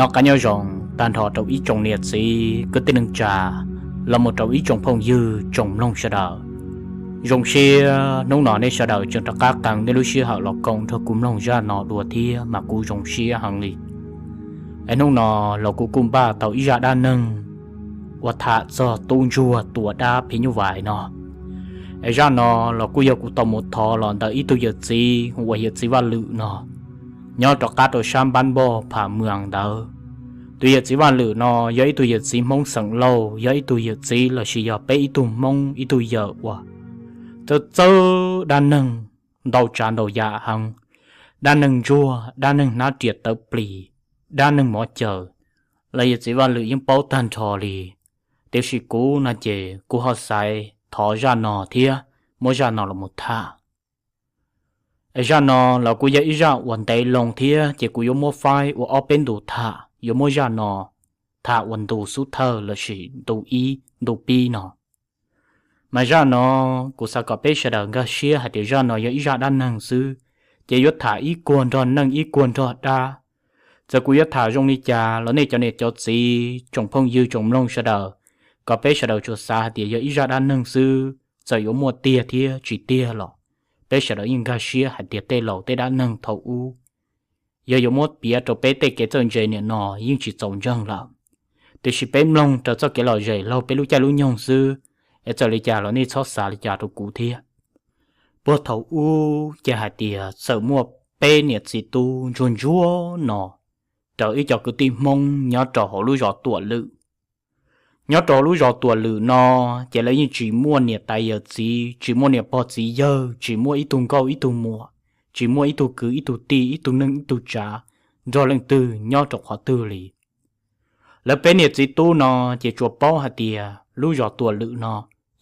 Ua qab nyob zoo tag nrho rau ib tsoom niam txiv kwv tij neej tsa, los mus rau ib tsoom phooj ywg tsoom mloog sawv daws. Zoo siab hnub no nej sawv daws tseem rov qab qee nej lub sij hawm los koom nrog kuv mloog zaj no dua thiab mas kuv zoo siab heev li. Es hnub no los kuv kuj npaj tau ib zaj dab neeg uas tham txog tub ntsuag tua dab phim nyuj vais no. Es zaj no los kuj yog kuv tau mus thov los ntawm ib tug yawm txiv uas yawm txiv Vaj Lwm no, nyob rov qab rau sab npab npoj pham mws ntawd. Tus yawm txiv Vaj Lwm no yog ib tug yawm txiv Hmoob xeem Lauj, yog ib tug yawm txiv lossis yog peb ib tug Hmoob ib tug yawm uas txawj txawj dab neeg ntau tsav ntau yam heev, dab neeg ntsuag, dab neeg hnab riam tawv plis, dab neeg mov caws, los yawm txiv Vaj Lwm yeej paub tag nrho li. Tiam sis kuv no ces kuv ho xaiv thov zaj no thiab muab zaj no los mus tham. Es zaj no los kuj yog ib zaj uas ntev loo thiab ces kuv yuav muab faib ua ob peb ntu tham, yuav muab zaj no tham ua ntu xub thawj lossis ntu ib ntu pib no. Mas zaj no kuv xav kom peb sawv daws nkag siab hais tias zaj no yog ib zaj dab neeg xwb, ces yuav tham ib kuag nrog neeg ib kuag nrog dab. Txawm kuv yuav tham zoo li cas los nej cov niam cov txiv tsoom phooj ywg tsoom mloog sawv daws, kom peb sawv daws tsuas xav hais tias yog ib zaj dab neeg xwb, txawm yuav muaj tiag thiab tsis tiag los peb sawv daws yeej nkag siab hais tias tej laus tej dab neeg thaum ub yog yuav muab piav rau peb tej kev txawj ntse niam no yeej tsis txaus ntseeg lawm. Tiam sis peb mloog raws txoj kev lom zem laug peb lub caij lub nyoog xwb, es txawm li cas los nej txhob xav li cas rau kuv thiab. Puag thaum ub ces hais tias txawm muaj peb niam txiv tub ntsuag ntsuag no raws ib co kwv tij Hmoob nyob rau hauv lub zos Tuam Lwm. Nyob rau hauv lub zos Tuam Lwm no, ces lawv yeej tsis muaj niam tais yawm txiv, tsis muaj niam pog txiv yawg, tsis muaj ib tug nkauj ib tug muam, tsis muaj ib tug kwv ib tug tij, ib tug neej ib tug tsav nrog leej twg nyob rau qhov twg li. Lawv peb niam txiv tub no ces tsuas paub hais tias lub zos Tuam Lwm no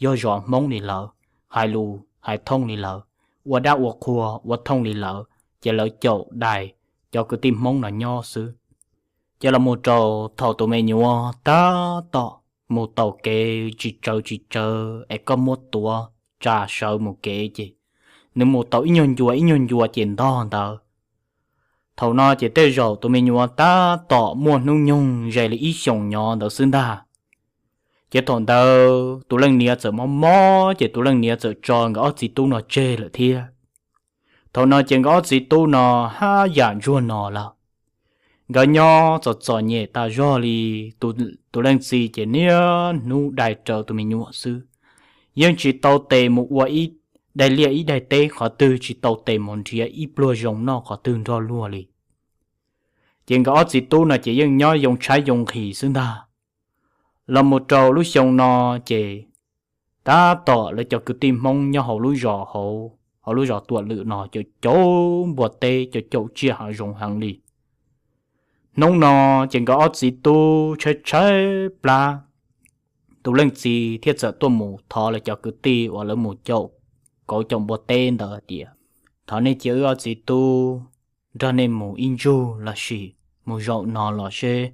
yog zos Hmoob li lawv, hais lus hais thooj li lawv, ua dab ua qhua ua thooj li lawv, ces lawv caum dais cov kwv tij Hmoob no nyob xwb. Ces los mus rau thaum tus me nyuam tab tom mus taus kev tsis tsawv tsis tsawv es koj muab tuav tsa sawv mus kev ces nws mus tau ib nyuag ncua ib nyuag ncua ces ntog ntawd. Thaum no ces tej zaum tus me nyuam tab tom muaj hnub nyoog ze li ib xyoos nyob ntawd xwb ntag. Ces thaum ntawd tus leej niam txawm mob mob ces tus leej niam txawm tso nkawd ob txiv tub no tseg lawm thiab. Thaum no ces nkawd ob txiv tub no haj yam ntsuag no lawm. Nkawd nyob txom txom nyem tas zog li, tus leej txiv ces niaj hnub dai raws tus me nyuam xwb, yeej tsis tau tes mus ua ib daim liaj ib daim teb qhov twg, tsis tau tes mus nrhiav ib pluag zoo noj qhov twg nrog luag li. Ces nkawd ob txiv tub no ces yeej nyob yoo tshaib yoo nqhis xwb ntag. Los mus rau lub xyoo no ces tab tom lawv cov kwv tij Hmoob nyob hauv lub zos hauv, hauv lub zos Tuam Lwm no caum caum npua teb, caum caum tsiaj hav zoov heev li. Hnub no ces nkawd ob txiv tub tshaib tshaib plab, tus leej txiv thiaj txawm tuaj mus thov lawv cov kwv tij uas lawv mus caum kauv caum npua teb ntawd hais tias, thov nej cia wb ob txiv tub nrog nej mus ib ntsug lossis mus zaum no los seb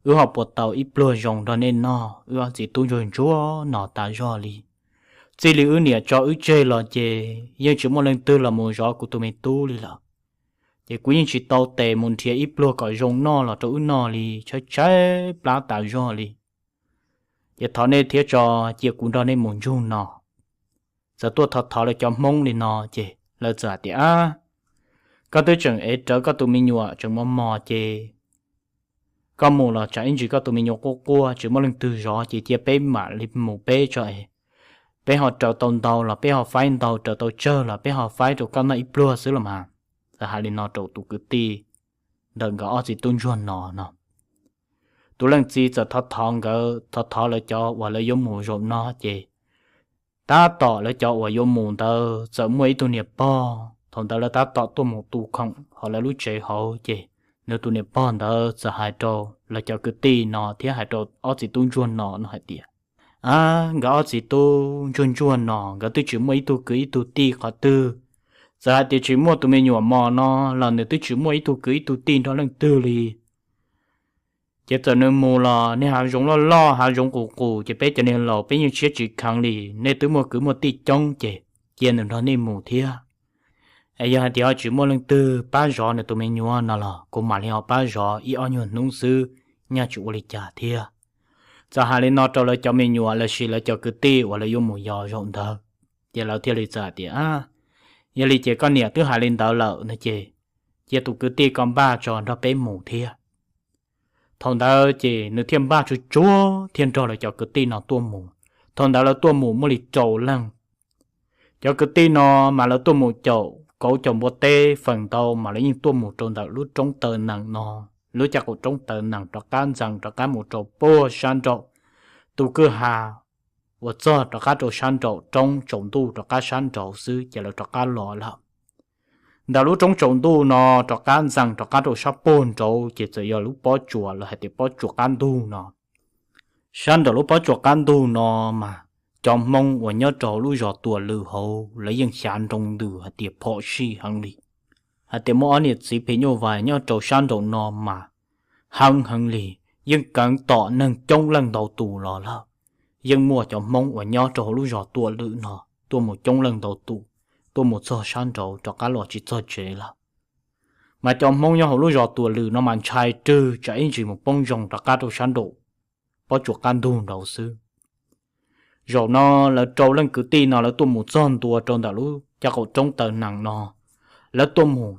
wb ho puas tau ib pluag zoo nrog nej noj, wb ob txiv tub ntsuag ntsuag no tas zog li. Txij li wb niam tso wb tseg los ces yeej tsis muaj leej twg los mus zov kuv tus me tub li lawm. Ces kuv yeej tsis tau tes mus nrhiav ib pluag kom zoo noj los rau wb noj li, tshaib tshaib plab tas zog li. Ces thov nej thiab tso cia kuv nrog nej mus ntsug no. Txawm tuaj thov thov lawv cov Hmoob li no ces lawv txawm hais tias, ab, koj twb tseem ev rawv koj tus me nyuam tseem mos mos ces koj mus los tsam ib ntsis koj tus me nyuam quaj quaj tsis muaj leej twg zov ces cia peb mam li mus peb tso es peb ho raws tau ntau los peb ho faib ntau, raws tau tsawg los peb ho faib rau koj noj ib pluag xwb los mas. Txawm hais li no rau tus kwv tij ntawm nkawd ob txiv tub ntsuag no no. Tus leej txiv txawm thov thov nkawd, thov thov lawv cov uas lawv yuav mus zaum no ces tab tom lawv cov uas yuav mus ntawd txawm muaj ib tug niam pog, thaum ntawd lawv tab tom tuaj mus tu khoom hauv lawv lub tsev hauv ces nws tus niam pog ntawd txawm hais rau lawv cov kwv tij no thiab hais rau ob txiv tub ntsuag no no hais tias, ab, nkawd ob txiv tub ntsuag ntsuag no nkawd twb tsis muaj ib tug kwv ib tug tij qhov twg. Txawm hais tias tsis muaj tus me nyuam mos no los nws twb tsis muaj ib tug kwv ib tug tij nrog leej twg li. Ces txawm nws mus los niag hav zoov loj loj hav zoov qus qus ces peb cov niag laus peb yeej tshiab tsis kheev li, nej twb muaj kwv muaj tij coob ces cia nws nrog nej mus thiab. Es yog hais tias ho tsis muaj leej twg pab zov nws tus me nyuam no los kuv mam li ho pab zov ib ob nyuag hnub xwb, nyaj tsis ua li cas thiab. Txawm hais li no rau lawv cov me nyuam lossis lawv cov kwv tij uas lawv yuav mus yos zaum ntawd, ces lawv thiaj li txawm hais tias, Yog li ces koj niam twb hais li ntawd lawm no ces cia tus kwv tij koj npaj tso nrog peb mus thiab. Thaum ntawd ces nws thiaj npaj tsuag tsuag thiaj nrog lawv cov kwv tij no tuaj mus. Thaum ntawd lawv tuaj mus muaj li rau leej. Cov kwv tij no mas lawv tuaj mus caum kauv caum npua teb, feem ntau mas lawv yeej tuaj mus rau ntawm lub roob taw nees no, lub caj qaum roob taw nees rov qab ntxees rov qab mus rau puag sab nraum tus kwj ha uas txog rov qab rau sab nraum roob tsaus ntuj rov qab sab nraud xwb ces lawv rov qab los lawm. Ntawm lub roob tsaus ntuj no rov qab ntxees rov qab rau sab puag nraud ces txawm yog lub pob tsuas lawv hais tias pob tsuas qab ntug no. Sab nraum lub pob tsuas qab ntug no mas cov Hmoob uas nyob rau hauv lub zos Tuam Lwm hauv lawv yeej xyav nroo ntws hais tias phom sij heev li, hais tias muaj ob niam txiv phim nyuj vais nyob rau sab nraum no mas heev heev li, yeej keev tom neeg coob leej ntau tus los lawm. Yeej muaj cov Hmoob uas nyob rau hauv lub zos Tuam Lwm no tuaj mus coob leej ntau tus, tuaj mus txog sab nraud rov qab los tsis txog tsev lawm. Mas cov Hmoob nyob hauv lub zos Tuam Lwm no mas ntshai rwg tsam ib ntsis mus poob ntsoog rov qab rau sab nraum pob tsuas qab ntug nraud xwb. Zaum no lawv rau leej kwv tij no lawv tuaj mus txog ntua rau ntawm lub caj qaum roob taw nees no, lawv tuaj mus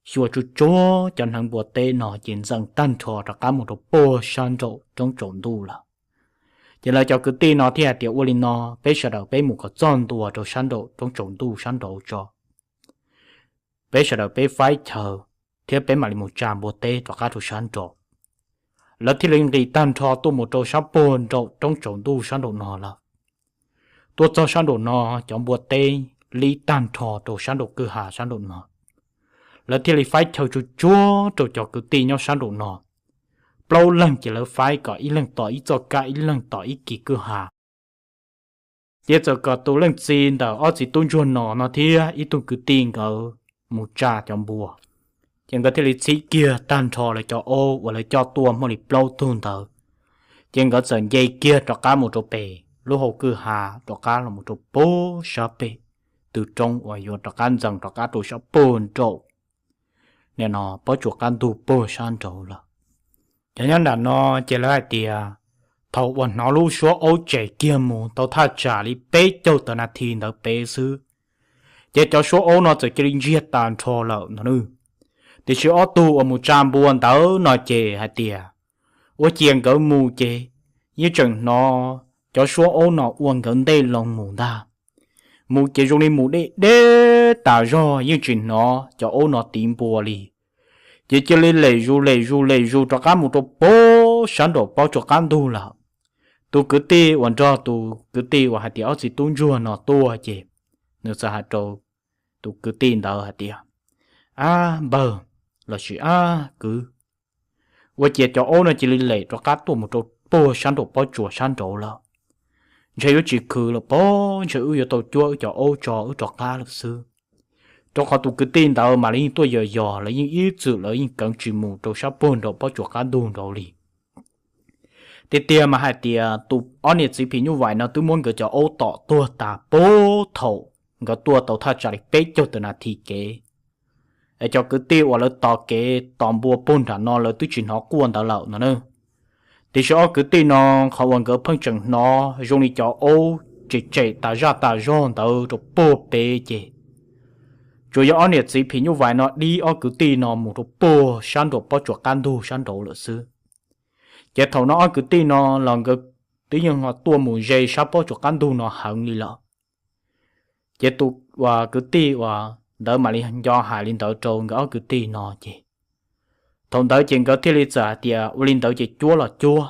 xyuas tsuag tsuag cov hneev npua teb no ces ntxees tag nrho rov qab mus rau puag sab nraum roob tsaus ntuj lawm. Ces lawv cov kwv tij no thiaj hais tias, Ua li no, peb sawv daws peb mus kom txog ntua rau sab nraum roob tsaus ntuj sab nraud tso, peb sawv daws peb faib chaw thiab peb mam li mus tsa npua teb rov qab rau sab nraud. Lawv thiaj li nqis tag nrho tuaj mus rau sab puag nraum roob tsaus ntuj sab nraum no lawm. Tuaj txog sab nraum no, cov npua teb lib tag nrho rau sab nraum kwj ha sab nraum no. Lawv thiaj li faib chaw tsuag tsuag rau cov kwv tij nyob sab nraum no. Plaub leeg ces lawv faib kom ib leeg tom ib txoj kab, ib leeg tom ib kis kwj ha. Ces txawm kom tus leej txiv ntawm ob txiv tub ntsuag no no thiab ib tug kwv tij nkawd mus tsa cov npua. Ces nkawd thiaj li txhib kiag tag nrho lawv cov aub uas lawv coj tuaj muaj li plaub tug ntawd, ces nkawd txawm nce kiag rov qab mus rau pem lub hau kwj ha, rov qab los mus rau puag sab pem tw roob uas yuav rov qab ntxees rov qab rau sab puag nraum nim no pob tsuas qab ntug puag sab nraud lawm. Cov nyob nram no ces lawv hais tias thaum uas hnov lub suab aub tsem kiag mus tau thaj tsam li peb caug tawm nas this ntawd pem xwb, ces cov suab aub no txawm cia li ntsiag tas nrho lawm no. Tiam sis ob tug uas mus tsa npua ntawd no ces hais tias ua ciav nkawd mus ces yeej tseem hnov cov suab aub no ua nkawd ntej loo mus ntag. Mus ces zoo li mus deb deb tas zog yeej tsis hnov cov aub no tiv npua li. Ces cia li lem zus lem zus lem zus rov qab mus rau puag sab nraum pob tsuas qab ntug lawm. Tus kwv tij uas nrog tus kwv tij uas hais tias ob txiv tub ntsuag no tuaj ces nws txawm hais rau tus kwv tij ntawd hais tias, Ab npawg, lossis ab kwv, ua ciav cov aub no cia li lem rov qab tuaj mus rau puag sab nraum pob tsuas sab nraud lawm. Ntshe yuav tsis khwv lawm pob, ntshe wb yuav tau cuab wb cov aub tso wb rov qab lawm xwb. Rau qhov tus kwv tij ntawd mas lawv yeej tuaj yos yos, lawv yeej ib txwm lawv yeej keev tsis mus rau sab puag nraum pob tsuas qab ntug nraud li. Tiag tiag mas hais tias tus ob niam txiv phim nyuj vais no twb muab nkawd cov aub tom tuag tas puag thaum nkawd tuaj tau thaj tsam li peb caug tawm nas this kev. Es cov kwv tij uas lawv tos kev tos npua puag nram no lawv twb tsis hnov quaj ntawd lawm no na. Tiam sis ob kwv tij no, qhov uas nkawd pheej tseem hnov zoo li cov aub tsem tsem tas zaj tas zog ntawd rau puag pem ces tsuas yog ob niam txiv phim nyuj vais no dib ob kwv tij no mus rau puag sab nraum pob tsuas qab ntug sab nraud lawm xwb. Ces thaum no ob kwv tij no los nkawd twb yeej ho tuaj mus ze sab pob tsuas qab ntug no heev li lawm. Ces tus uas kwv tij uas ntawd mam li nco hais li ntawd rau nkawd ob kwv tij no ces thaum ntawd ces nkawd thiaj li txawm hais tias ua li ntawd ces cuab los cuab.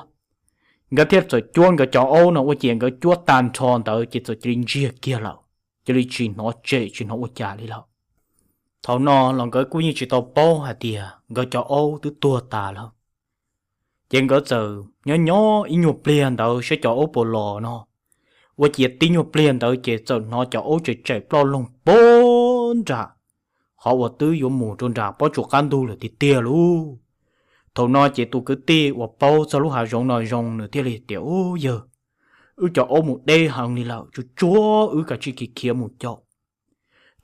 Nkawd thiaj txawm cuab nkawd cov aub no ua ciav nkawd cuab tag nrho ntawd ces txawm cia li ntsiag kiag lawm, cia li tsis hnov tsem tsis hnov ua cas li lawm. Thaum no los nkawd kuj yeej tsis tau paub hais tias nkawd cov aub twb tuag tas lawm. Ces nkawd txawm nyob nyob ib nyuag pliag ntawd saib cov aub puas los no, ua ciav tib nyuag pliag ntawd ces txawm hnov cov aub tsem tsem ploj loog puag nram qhov uas twb yuav mus rau nram pob tsuas qab ntug lawm tiag tiag lauj. Thaum no ces tus kwv tij uas paub txog lub hav zoov no zoo nws thiaj li tias, Ub yawg, wb cov aub mus deb heev li lawm, tsuag tsuag wb kav tsij khiav khiav mus caum.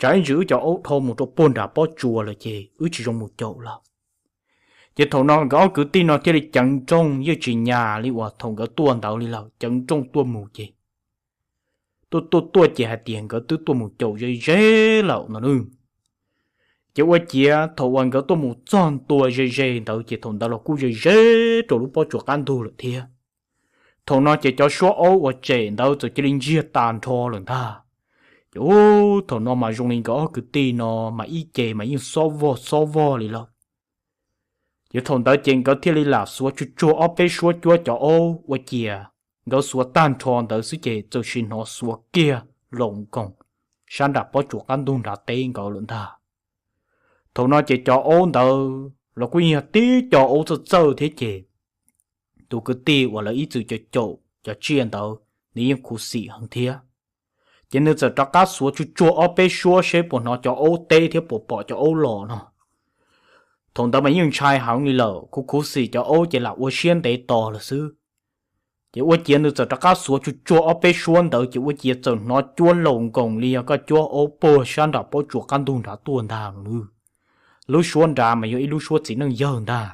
Tsam ib ntsis wb cov aub dhau mus rau puag nram pob tsuas lawm ces wb tsis zoo mus caum lawm. Ces thaum no nkawd ob kwv tij no thiaj li ceev nrooj, yeej tsis nyas li uas thaum nkawd tuaj ntawd li lawm, ceev nrooj tuaj mus ces tuaj tuaj tuaj ces hais tias nkawd twb tuaj mus caum ze ze lawm no nawb. Ces ua ciav thaum uas nkawd tuaj mus txog ntua ze ze ntawd ces thaum ntawd los kuj ze ze rau lub pob tsuas qab ntug lawm thiab. Thaum no ces cov suab aub uas tsem ntawd txawm cia li ntsiag tag nrho lawm ntag. Ces ub, thaum no mas zoo li nkawd ob kwv tij no mas ib ce mas yeej xob vog xob vog li lawm. Ces thaum ntawd ces nkawd thiaj li lam xuav tsuag tsuag ob peb suab cuab cov aub, ua ciav nkawd xuav tag nrho ntawd xwb ces txawm sim hnov xuav kiag laus nkoos sab nram pob tsuas qab ntug nrad teb nkawd lawm ntag. Thaum no ces cov aub ntawd los kuj yog tib co aub txawj txawj thiab ces tus kwv tij uas lawv ib txwm caum caum cov tsiaj ntawd nws yeej khuv xim heev thiab. Ces nws txawm rov qab xuav tsuag tsuag ob peb suab seb puas hnov cov aub teb thiab puas pom cov aub los no. Thaum ntawd mas yeej ntshai heev li lawm, khuv khuv xim cov aub ces lam ua siab ntev tos lawm xwb. Ces ua ciav nws txawm rov qab xuav tsuag tsuag ob peb suab ntawd ces ua ciav txawm hnov cuab laus nkoos li yog koj cuab aub puag sab nram pob tsuas qab ntug nrad tuaj ntag no nawb. Lub suab nrad mas yog ib lub suab txiv neej yawg ntag.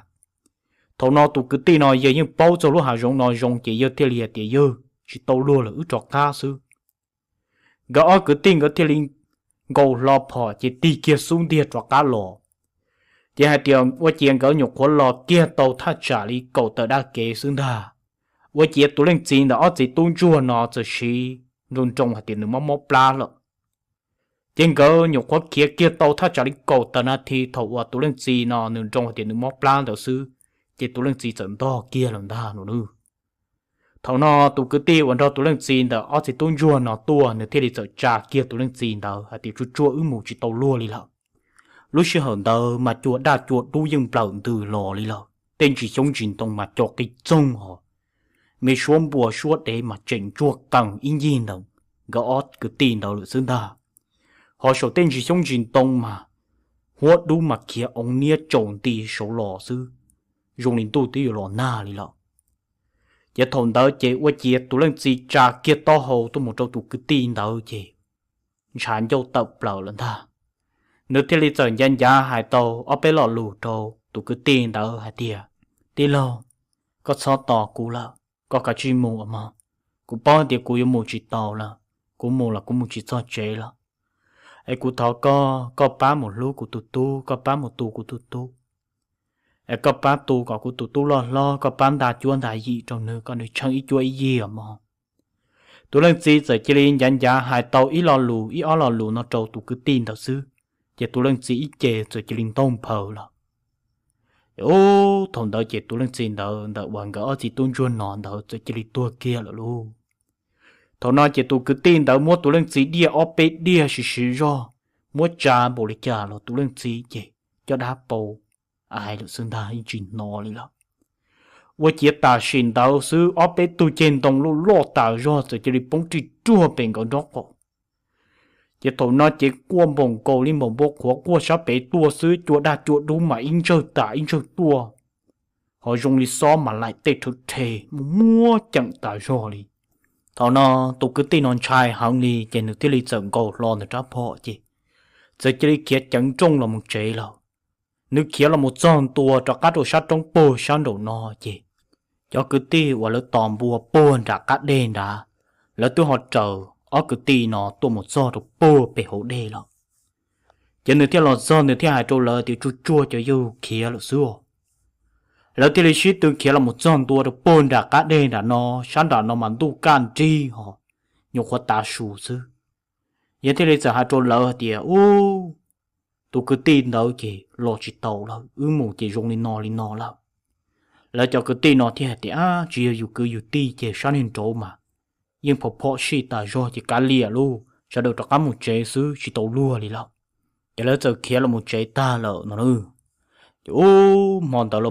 Thaum no tus kwv tij no yawg yeej paub txog lub hav zoov no zoo ces yawg thiaj li hais tias, Yawg, tsis tau luag lawm, wb rov qab xwb. Nkawd ob kwv tij nkawd thiaj li nkaus hlo phom ces tig kiag xub ntiag rov qab los. Ces hais tias ua ciav nkawd nyuam qhuav los kiag tau thaj tsam li kaum tawm daj kev xwb ntag, ua ciav tus leej txiv ntawm ob txiv tub ntsuag no txawm siv nroo nroo hais tias nws mob mob plab lawm. Ces nkawd nyuam qhuav khiav kiag tau thaj tsam li kaum tawm nas this thaum uas tus leej txiv no nws nroo hais tias nws mob plab ntawd xwb, ces tus leej txiv txawm ntog kiag lawm ntag no nawb. Thaum no tus kwv tij uas nrog tus leej txiv ntawm ob txiv tub ntsuag no tuaj nws thiaj li txawm tsa kiag tus leej txiv ntawd hais tias, Tsuag tsuag wb mus tsis tau luag li lawm. Lub sij hawm ntawd mas cua daj cua dub yeej nplawm ntws los li lawm, tej ntsis xyoob ntsis ntoo mas co qis txoog hos, me suab npua suab dev mas tseem ntsuag qees ib ncig ntawm nkawd ob kwv tij ntawd lawm xwb ntag. Hos saum tej ntsis xyoob ntsis ntoo mas huab dub mas khiav oo niab tsaus nti saud los xwb, zoo li ntuj twb yuav los nag li lawm. Ces thaum ntawd ces ua ciav tus leej txiv tsa kiag taub hau tuaj mus rau tus kwv tij ntawd ces ntshav ncauj tawm plaws lawm ntag. Nws thiaj li txawm ncav ncav hais tau ob peb lo lus rau tus kwv tij ntawd hais tias, Tij laug, koj txhob tos kuv lawm, koj kav tsij mus mog. Kuv paub tias kuv yuav mus tsis tau lawm, kuv mus los kuv mus tsis txog tsev lawm. Es kuv thov koj, koj pab mus hlub kuv tus tub, koj pab mus tu kuv tus tub. Es koj pab tu kom kuv tus tub loj hlob, koj pab nta cuab nta yim rau nws kom nws tsheej ib cuab ib yig mog. Tus leej txiv txawm cia li ncav ncav hais tau ib lo lus ib ob lo lus no rau tus kwv tij ntawd xwb, ces tus leej txiv ib ce txawm cia li ntaug nphaws lawm. Ub, thaum ntawd ces tus leej txiv ntawd ntawm uas nkawd ob txiv tub ntsuag no ntawd txawm cia li tuag kiag lawm lauj. Thaum no ces tus kwv tij ntawd muab tus leej txiv diaj ob peb diaj siv siv zog, muab tsa npaum li cas los tus leej txiv ces caj dab pau ais lawm xwb ntag, yeej tsis hnov li lawm. Ua ciav tam sim ntawd xwb ob peb tug ceg ntoo loj loj tas zog txawm cia li poob rij ruag pem nkawd nraub qaum. Ces thaum no ces quaj npaum nkaus li npaum npua qhuav quaj sab pem tuaj xwb, cua daj cua dub mas ib ntsawg tas ib ntsawg tuaj, ho zoo li xob mas laim tej rhawv rhe, muaj muab ceem tas zog li. Thaum no tus kwv tij no ntshai heev li ces nws thiaj li txawm nkaus hlo nws rab phom ces txawm cia li khiav ceev nrooj los mus tsev lawm. Nws khiav los mus txog ntua rov qab rau sab roob puag sab nraum no ces cov kwv tij uas lawv tos npua puag nram qab deg nrad, lawv twb ho raws ob kwv tij no tuaj mus txog rau puag pem hauv dej lawm. Ces nws thiaj los txog nws thiaj hais rau lawv tias, Tsuag tsuag cov yawg khiav lawm xwb os. Lawv thiaj li sib tw khiav los mus txog ntua rau puag nram qab deg nram no, sab nram no mas ntuj kaj nrig ho nyuam qhuav tav su xwb. Yawg thiaj li txawm hais rau lawv hais tias, Ub, tus kwv tij ntawd ces los tsis tau lawm, wb mus ces zoo li no li no lawm. Lawv cov kwv tij no thiaj hais tias, Ab, tsis yog yus kwv yus tij ces sab niag nraud mas yeej phom phom sij tas zog ces kav liam lauj, sawv daws rov qab mus tsev xwb, tsis tau luag li lawm. Ces lawv txawm khiav los mus tsev tag lawm no na. Ces ub, hmo ntawd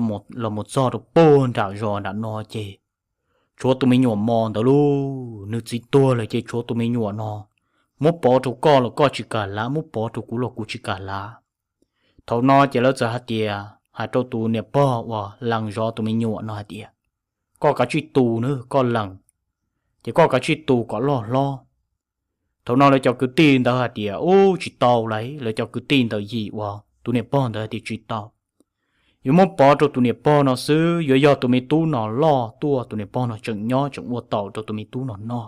los mus txog rau puag nram zos nram no ces tshuav tus me nyuam mos ntawd lauj, nws txiv tuag lawm ces tshuav tus me nyuam no, muab pov rau koj los koj tsis kam lav, muab pov rau kuv los kuv tsis kam lav. Thaum no ces lawv txawm hais tias, hais rau tus niam pog uas lees zov tus me nyuam no hais tias, Koj kav tsij tu na, koj lees, ces koj kav tsij tu kom loj hlob. Thaum no lawv cov kwv tij ntawd hais tias, Ub, tsis tau lauj. Lawv cov kwv tij ntawd yim uas tus niam pog ntawd hais tias, Tsis tau. Yuav muab pov rau tus niam pog no xwb, yuav yog tus me tub no loj tuaj, tus niam pog no tseem nyob tseem ua taus rau tus me tub no noj.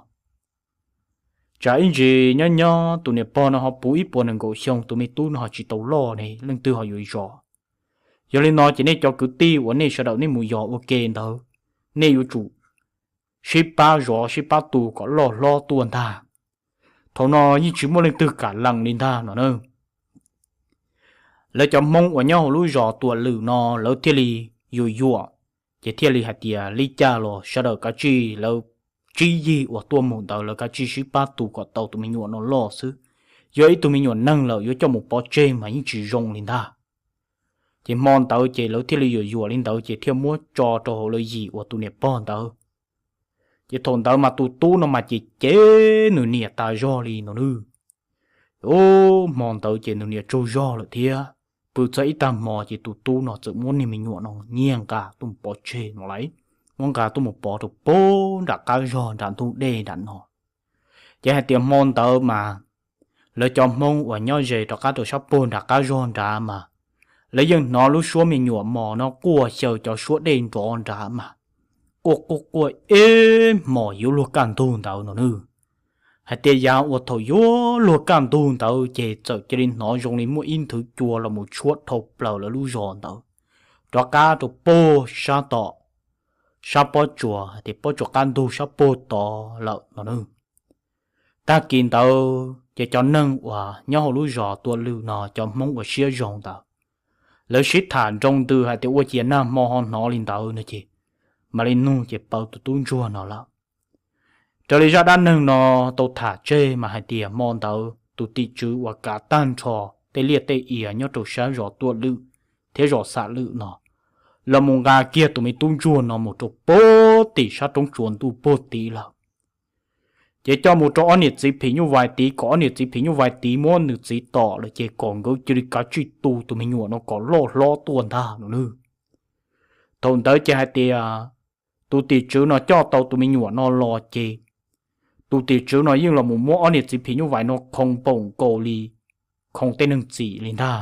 Tsam ib ntsis nyob nyob tus niam pog no ho puv ib puas nees nkaum xyoo, tus me tub no ho tsis tau loj ne, leej twg ho yuav zov. Yog li no ces nej cov kwv tij uas nej sawv daws nej mus yos ua ke ntawd, nej yuav tsum sib pab zov sib pab tu kom loj hlob tuaj ntag. Thaum no yeej tsis muaj leej twg kam lees li ntag no na. Lawv cov Hmoob uas nyob hauv lub zos Tuam Lwm no lawv thiaj li yuam yuam, ces thiaj li hais tias, Li cas los sawv daws kav tsij, lawv tsib yig uas tuaj mus ntawd lawv kav tsij sib pab tu kom tau tus me nyuam no loj xwb. Yog ib tug me nyuam neeg lawm yuav coj mus pov tseg mas yeej tsis zoo li ntag. Ces hmo ntawd ces lawv thiaj li yuam yuam li ntawd ces thiaj muab tso rau hauv lawv yim uas tus niam pog ntawd. Ces thaum ntawd mas tus tub no mas ces cem nws niam tas zog li no nawb. Ub, hmo ntawd ces nws niam tsaug zog lawm thiab. Pw txog ib tag hmo ces tus tub no txawm muab niag me nyuam no nyiag nqa tuaj mus pov tseg no lauj. Muab nqa tuaj mus pov rau puag nram qab zog nram ntug dej nram no. Ces hais tias hmo ntawd mas lawv cov Hmoob uas nyob ze rov qab rau sab puag nram qab zog nrad mas, lawv yeej hnov lub suab me nyuam mos no quaj xyaw cov suab dej nrov nrad mas, quaj quaj quaj ib hmos yuav luag kaj ntug ntawd no nawb. Hais tias yav uas thaum yuav luag kaj ntug ntawd ces txawm cia li hnov zoo li muaj ib nthwv cua los mus tshuab dhau plaws lawv lub zos ntawd, rov qab rau puag sab tom, sab pob tsuas hais tias pob tsuas qab ntug sab puag tod lawm no nawb. Tag kis ntawd ces cov neeg uas nyob hauv lub zos Tuam Lwm no cov Hmoob uas siab zoo ntawd, lawv sib tham nroo ntws hais tias ua ciav nag hmo ho hnov li ntawd no ces mam li nug ces paub tus tub ntsuag no lawm. Raws li zaj dab neeg no tau tham tseg mas hais tias hmo ntawd tus tim tswv uas kav tag nrho tej liaj tej ia nyob rau sab zos Tuam Lwm thiab zos Xam Lwm no los mus nqa kiag tus me tub ntsuag no mus rau puag tim sab roob tsuas ntuj puag tid lawm. Ces coj mus rau ob niam txiv phim nyuj vais tid kom ob niam txiv phim nyuj vais tid muab nws txiv tom lawm ces kom nkawd cia li kav tsij tu tus me nyuam no kom loj hlob tuaj ntag no nawb. Thaum ntawd ces hais tias tus tim tswv no coj tau tus me nyuam no los ces tus tim tswv no yeej los mus muab ob niam txiv phim nyuj vais no khoo npaum nkaus li khoo tej neeg txim li ntag.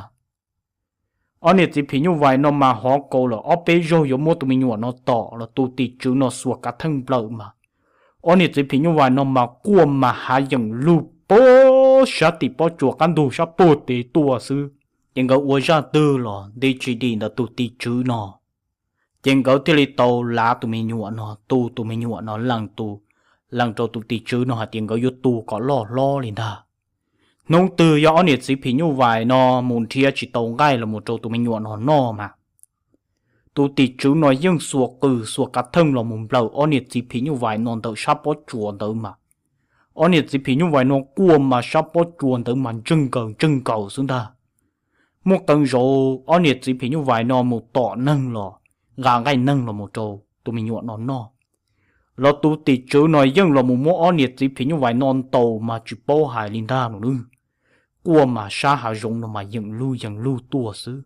Ob niam txiv phim nyuj vais no mas hov kaus lawm ob peb zaug yuav muab tus me nyuam no tom los tus tim tswv no xuas kav theej nplawm mas ob niam txiv phim nyuj vais no mas quaj mas hav yeem lug puag sab tim pob tsuas qab ntug sab puag tid tuaj xwb. Ces nkawd ua zaj twg los nti tsis dim ntawm tus tim tswv no. Ces nkawd thiaj li tau lav tus me nyuam no, tu tus me nyuam no lees tus, lees rau tus tim tswv no hais tias nkawd yuav tu kom loj hlob li ntag. Hnub twg yog ob niam txiv phim nyuj vais no mus nrhiav tsis tau nqaij los mus rau tus me nyuam no noj mas tus tim tswv no yeej xuas qws xuas kav theej los mus nplawm ob niam txiv phim nyuj vais no ntawm sab pob tsuas ntawd mas ob niam txiv phim nyuj vais no quaj mas sab pob tsuas ntawd mas ntseg nkaws ntseg nkaws xwb ntag. Muaj qee zaus ob niam txiv phim nyuj vais no mus tom neeg los nqa nqaij neeg los mus rau tus me nyuam no noj, los tus tim tswv no yeej los mus muab ob niam txiv phim nyuj vais no ntaus mas tsis paub hais li ntag no nawb. Quaj mas sab hav zoov no mas yeem lug yeem lug tuaj xwb.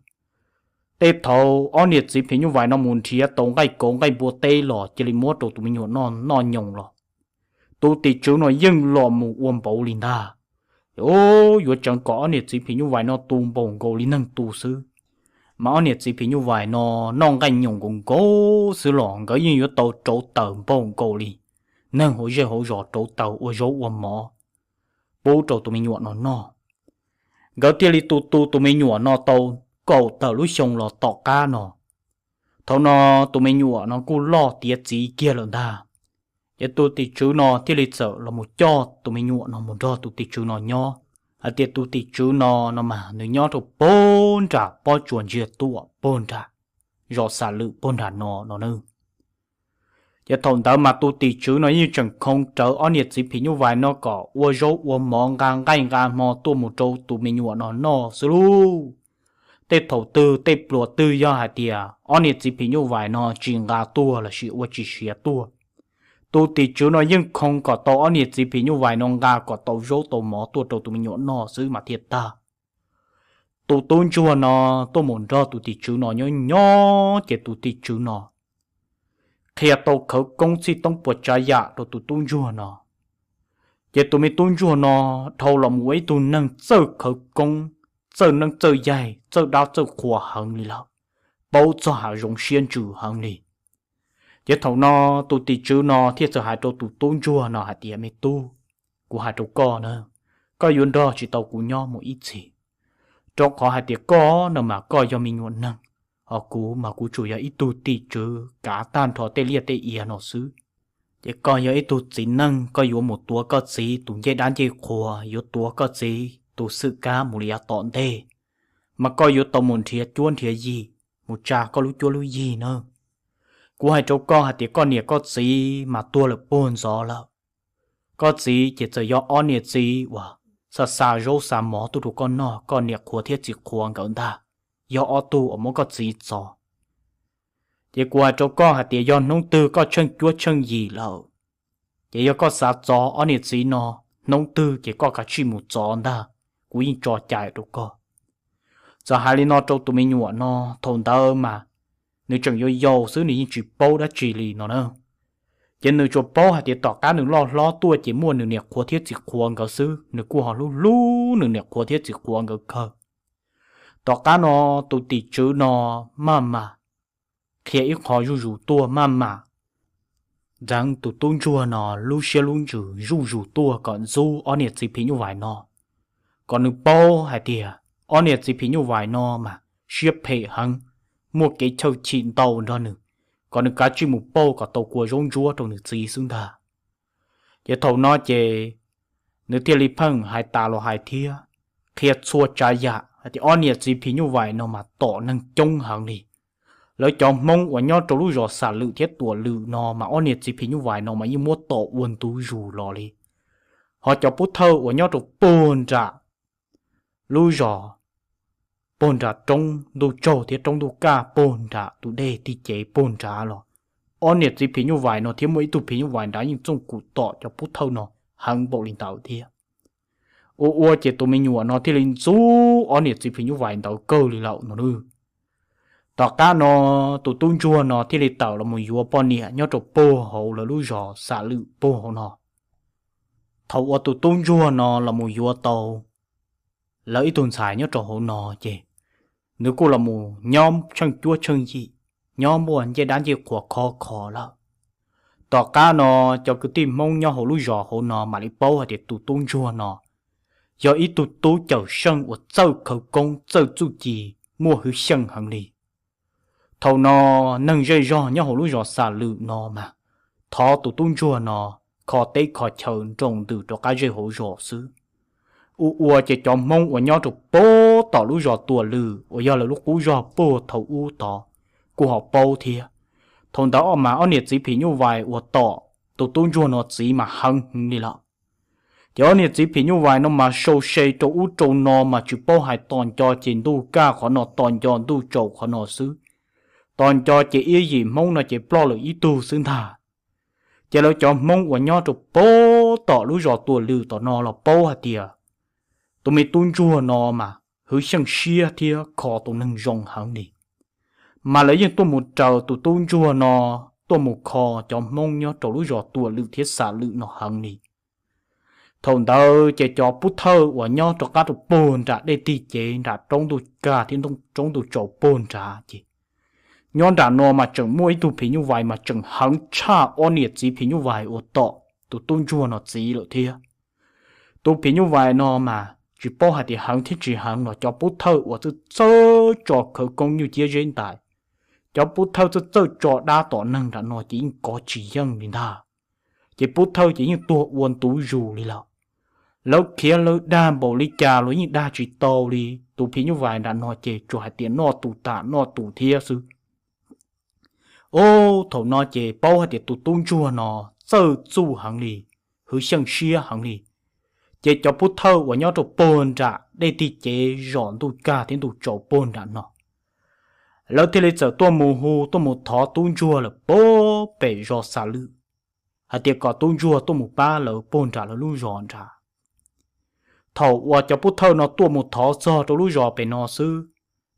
Tej thaum ob niam txiv phim nyuj vais no mus nrhiav tau nqaij kauv nqaij npua teb los cia li muab rau tus me nyuam no noj nyoos los tus tim tswv no yeej los mus ua npaum li ntag. Yuav tseev kom ob niam txiv phim nyuj vais no tu npaum nkaus li neeg tu xwb, mas ob niam txiv phim nyuj vais no noj nqaij nyoos nkaus nkaus xwb los nkawd yeej yuav tau rauv taws npaum nkaus li neeg hauv zej hauv zos rauv taws ua zaub ua mov pub rau tus me nyuam no noj. Nkawd thiaj li tu tu tus me nyuam no tau kaum tawm lub xyoo los tom qab no, thaum no tus me nyuam no kuj loj tiav txiv kiag lawm ntag. Ces tus tim tswv no thiaj li txawm los mus coj tus me nyuam no mus nrog tus tim tswv no nyob, hais tias tus tim tswv no no mas nws nyob rau puag nram pob tsuas ntsiag tuam puag nram zos Xam Lwm puag nram no no nawb. Ces thaum ntawd mas tus tim tswv no yeej tseem khoo rawv ob niam txiv phim nyuj vais no kom ua zaub ua mov nqa nqaij nqa hmo tuaj mus rau tus me nyuam no noj xwb lauj. Tej thaum twg tej pluas twg yog hais tias ob niam txiv phim nyuj vais no tsis nqa tuaj lossis ua tsis siav tuaj, tus tim tswv no yeej khoo kom tau ob niam txiv phim nyuj vais no nqa kom tau zaub tau mov tuaj rau tus me nyuam noj xwb mas thiaj tag. Tus tub ntsuag no tuaj mus nrog tus tim tswv no nyob nyob ces tus tim tswv no qhia tau khawv koob txhij toob puas tsav yam rau tus tub ntsuag no. Ces tus me tub ntsuag no dhau los mus ua ib tug neeg txawj khawv koob, txawj neeb txawj yaig, txawj dab txawj qhua heev li lawm, paub txog hav zoov siab ntsws heev li. Ces thaum no tus tim tswv no thiaj txawm hais rau tus tub ntsuag no hais tias, Me tub, kuv hais rau koj na, koj yuav nrog tsis tau kuv nyob mus ib txhis, rau qhov hais tias koj no mas koj yog me nyuam neeg, ho kuv mas kuv tsuas yog ib tug tim tswv kav tag nrho tej liaj tej ia no xwb. Ces koj yog ib tug txiv neej, koj yuav mus tuav koj txiv tus ncej dab ncej qhua, yuav tuav koj txiv tus xwm kab mus li yav tom ntej, mas koj yuav tau mus nrhiav cuab nrhiav yig, mus tsa koj lub cuab lub yig na. Kuv hais rau koj hais tias koj niam koj txiv mas tuag lawm puag ntxov lawm. Koj txiv ces txawm yog ob niam txiv uas xa xa zaub xa mov tuaj rau koj noj, koj niam qhuav thiab txiv qhuav nkawd ntag, yog ob tug uas muab koj txiv txov. Ces kuv hais rau koj hais tias yog hnub twg koj tsheej cuab tsheej yig lawm, ces yog koj xav txov ob niam txiv no, hnub twg ces koj kav tsij mus txov ntag, kuv yeej tso cai rau koj. Txawm hais li no rau tus me nyuam no, thaum ntawd mas nws tseem yau yau xwb, nws yeej tsis paub dab tsi li no na. Ces nws tsuas paub hais tias tom qab nws loj hlob tuaj ces muaj nws niam qhuav thiab txiv qhuav nkawd xwb, nws kuj ho hlub hlub nws niam qhuav thiab txiv qhuav nkawd kawg. Tom qab no tus tim tswv no maj mam qhia ib qho zuj zus tuaj, maj mam ntxeev tus tub ntsuag no lub siab lub ntsws zuj zus tuaj kom ntxub ob niam txiv phim nyuj vais no, kom nws paub hais tias ob niam txiv phim nyuj vais no mas siab phem heev, muaj kev chawj chim ntau nrog nws, kom nws kav tsij mus pauj kom tau kua zaub ntsuab rau nws txiv xwb ntag. Ces thaum no ces nws thiaj li pheej hais tas los hais thiab qhia txhua tsav yam hais tias ob niam txiv phim nyuj vais no mas tom neeg coob heev li. Lawv cov Hmoob uas nyob rau lub zos Xam Lwm thiab Tuam Lwm no mas ob niam txiv phim nyuj vais no mas yeej muab tom ua ntu zus los li. Ho cov pub thawj uas nyob rau puag nram lub zos, puag nram roob Ntuj Tsaug thiab roob Ntuj Kaj, puag nram tus dej Tij Cev puag nrad los, ob niam txiv phim nyuj vais no thiab muaj ib tug phim nyuj vais nrad yeej txooj kum tom cov pub thawj no heev npaum li ntawd thiab. Ua ua ces tus me nyuam no thiaj li ntxub ob niam txiv phim nyuj vais ntawd kawg li lawm no nawb. Tom qab no tus tub ntsuag no thiaj li tawm los mus yuav poj niam nyob rau puag hauv lawv lub zos Xam Lwm puag hauv no. Thaum uas tus tub ntsuag no los mus yuav tau lawv ib tug ntxhais nyob rau hauv no ces nws kuj los mus nyob tsheej cuab tsheej yim, nyob muaj ncej dab ncej qhuas khov kho lawm. Tom qab no cov kwv tij Hmoob nyob hauv lub zos hauv no mam li paub hais tias tus tub ntsuag no yog ib tug tub cawm seej uas txawj khawv koob txawj txuj ci, muaj hwv xyeej heev li. Thaum no neeg zej zog nyob hauv lub zos Xam Lwm no mas thov tus tub ntsuag no kho teb kho chaw nroos ntws rov qab zej hauv zos xwb. Ua ua ces cov Hmoob uas nyob rau puag tom lub zos Tuam Lwm uas yog lawv lub qub zog puag thaum ub tod kuj ho paub thiab. Thaum ntawd mas ob niam txiv phim nyuj vais uas tom tus tub ntsuag no txiv mas heev heev li lawm. Ces ob niam txiv phim nyuj vais no mas sau se rau ub rau no mas tsis paub hais, tos nco ces ntuj kaj qhov no, tos nco ntuj tsaus qhov no xwb. Tos nco ces iab yim Hmoob no ces ploj lawm ib tug xwb ntag. Ces lawv cov Hmoob uas nyob rau puag tom lub zos Tuam Lwm tom no los paub hais tias tus me tub ntsuag no mas hwv xyeej siab thiab kho tus neeg zoo heev li. Mas lawv yeej tuaj mus raws tus tub ntsuag no, tuaj mus kho cov Hmoob nyob rau lub zos Tuam Lwm thiab Xam Lwm no heev li. Thaum ntawd ces cov pub thawj uas nyob rov qab rau puag nram dej Tij Cev nram roob ntuj kaj thiab roob ntuj tsaus puag nrad ces nyob nram no mas tseem muaj ib tug phim nyuj vais mas tseem heev tshaj ob niam txiv phim nyuj vais uas tom tus tub ntsuag no txiv lawm thiab. Tus phim nyuj vais no mas tsis paub hais tias heev thiab tsis heev los cov pub thawj uas txawj txawj tso khawv koob nyuj ciab zeb ntais, cov pub thawj txawj txawj tso dab tom neeg nram no ces yeej kov tsis yeej li ntag. Ces pub thawj ces yeej tuag ua ntu zus li lawm. Lawv khiav lawv dag npaum li cas los yeej dag tsis tau li tus phim nyuj vais nram no ces tsuas hais tias noj tus tas noj tus thiab xwb. Ob, thaum no ces paub hais tias tus tub ntsuag no txawj txuj heev li, hwv xyeej siab heev li. Ces cov pub thawj uas nyob rau puag nram dej Tij Cev zos ntuj kaj thiab ntuj tsaus puag nram no, lawv thiaj li txawm tuaj mus hu tuaj mus thov tub ntsuag lawm puag pem zos Xam Lwm hais tias kom tub ntsuag tuaj mus pab lawv puag nram lawv lub zos nrad. Thaum uas cov pub thawj no tuaj mus thov txog rau lub zos pem no xwb,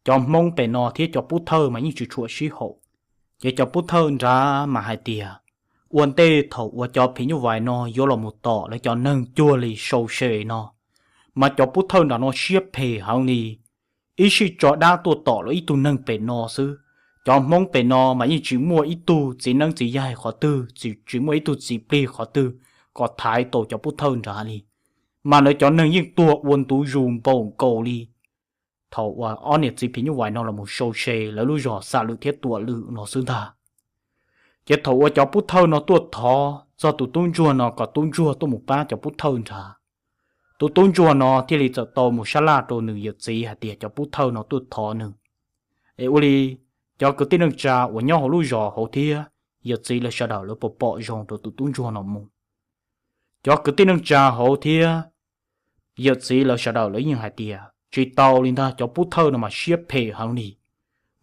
cov Hmoob pem no thiab cov pub thawj mas yeej tsis tshua sib haum. Ces cov pub thawj nrad mas hais tias, Ua ntej thaum uas cov phim nyuj vais no yuav los mus tom lawv cov neeg cuag li sau se no, mas cov pub thawj nram no siab phem heev li, ib sij tso dab tuaj tom lawv ib tug neeg pem no xwb. Cov Hmoob pem no mas yeej tsis muaj ib tug txiv neeb txiv yaig qhov twg, tsis, tsis muaj ib tug txiv plig qhov twg kom thaiv tau cov pub thawj nrad li, mas lawv cov neeg yeej tuag ua ntu zus npaum nkaus li thaum uas ob niam txiv phim nyuj vais no los mus sau se lawv lub zos xam lwm thiab tuam lwm no xwb ntag. Ces thaum uas cov pub thawj no tuaj thov txog tus tub ntsuag no kom tub ntsuag tuaj mus pab cov pub thawj nrad, tus tub ntsuag no thiaj li txawm tau mus sab laj rau nws yawm txiv hais tias cov pub thawj no tuaj thov nws, es ua li cov kwv tij neej tsa uas nyob hauv lub zos hauv thiab yawm txiv lawv sawv daws lawv puas pom zoo rau tus tub ntsuag no mus. Cov kwv tij neej tsa hauv thiab yawm txiv lawv sawv daws lawv yeej hais tias tsis tau li ntag, cov pub thawj no mas siab phem heev li.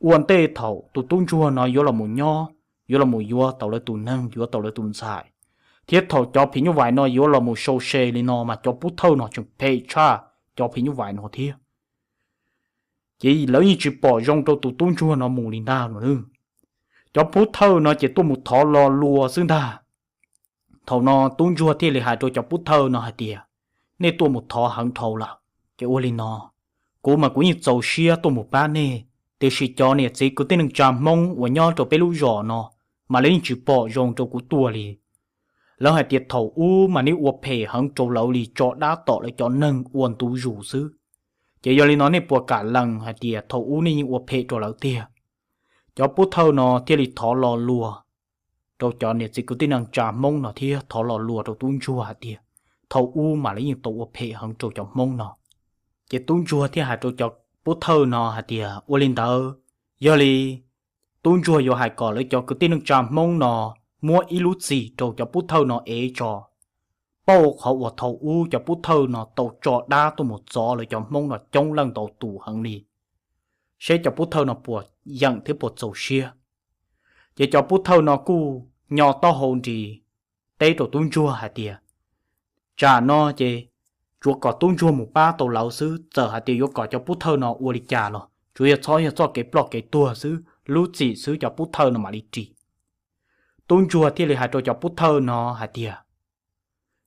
Ua ntej thaum tus tub ntsuag no yuav los mus nyob, yuav los mus yuav tau lawv tus neeg, yuav tau lawv tus ntxhais, thiab thaum cov phim nyuj vais no yuav los mus sau se li no mas cov pub thawj no tseem phem tshaj cov phim nyuj vais no thiab. Ces lawv yeej tsis pom zoo rau tus tub ntsuag no mus li ntag no. Cov pub thawj no ces tuaj mus thov lo lua xwb ntag. Thaum no tub ntsuag thiaj li hais rau cov pub thawj no hais tias, nej tuaj mus thov heev dhau lawm, ces ua li no, kuv mas kuv yeej txaus siab tuaj mus pab nej, tiam sis cov niam txiv kwv tij neej tsa Hmoob uas nyob rau peb lub zos no mas lawv yeej tsis pom zoo rau kuv tuaj li. Lawv hais tias thaum ub mas nej ua phem heev rau lawv li, tso dab tom lawv cov neeg ua ntu zus xwb. Ces yog li no nej puas kam lees hais tias thaum ub nej yeej ua phem rau lawv tiag? Cov pub thawj no thiaj li thov lo lua rau cov niam txiv kwv tij neej tsa Hmoob no thiab thov lo lua rau tub ntsuag hais tias thaum ub mas lawv yeej tau ua phem heev rau cov Hmoob no. Ces tub ntsuag thiaj hais rau cov pub thawj no hais tias ua li ntawd, yog li tub ntsuag yuav hais kom lawv cov kwv tij neej tsa Hmoob no muab ib lub txim rau cov pub thawj no ev tso, pauj qhov uas thaum ub cov pub thawj no tau tso dab tuaj mus txov lawv cov Hmoob no coob leej ntau tus heev li, seb cov pub thawj no puas yeem thiab puas txaus siab. Ces cov pub thawj no kuj nyo taub hau nris teb rau tub ntsuag hais tias, tsam no ces tsuav kom tub ntsuag mus pab tau lawv xwb, txawm hais tias yuav kom cov pub thawj no ua li cas los tsuav yog txhob yog txoj kev ploj kev tuag xwb, lub txim xwb cov pub thawj no mam li ris. Tub ntsuag thiaj li hais rau cov pub thawj no hais tias,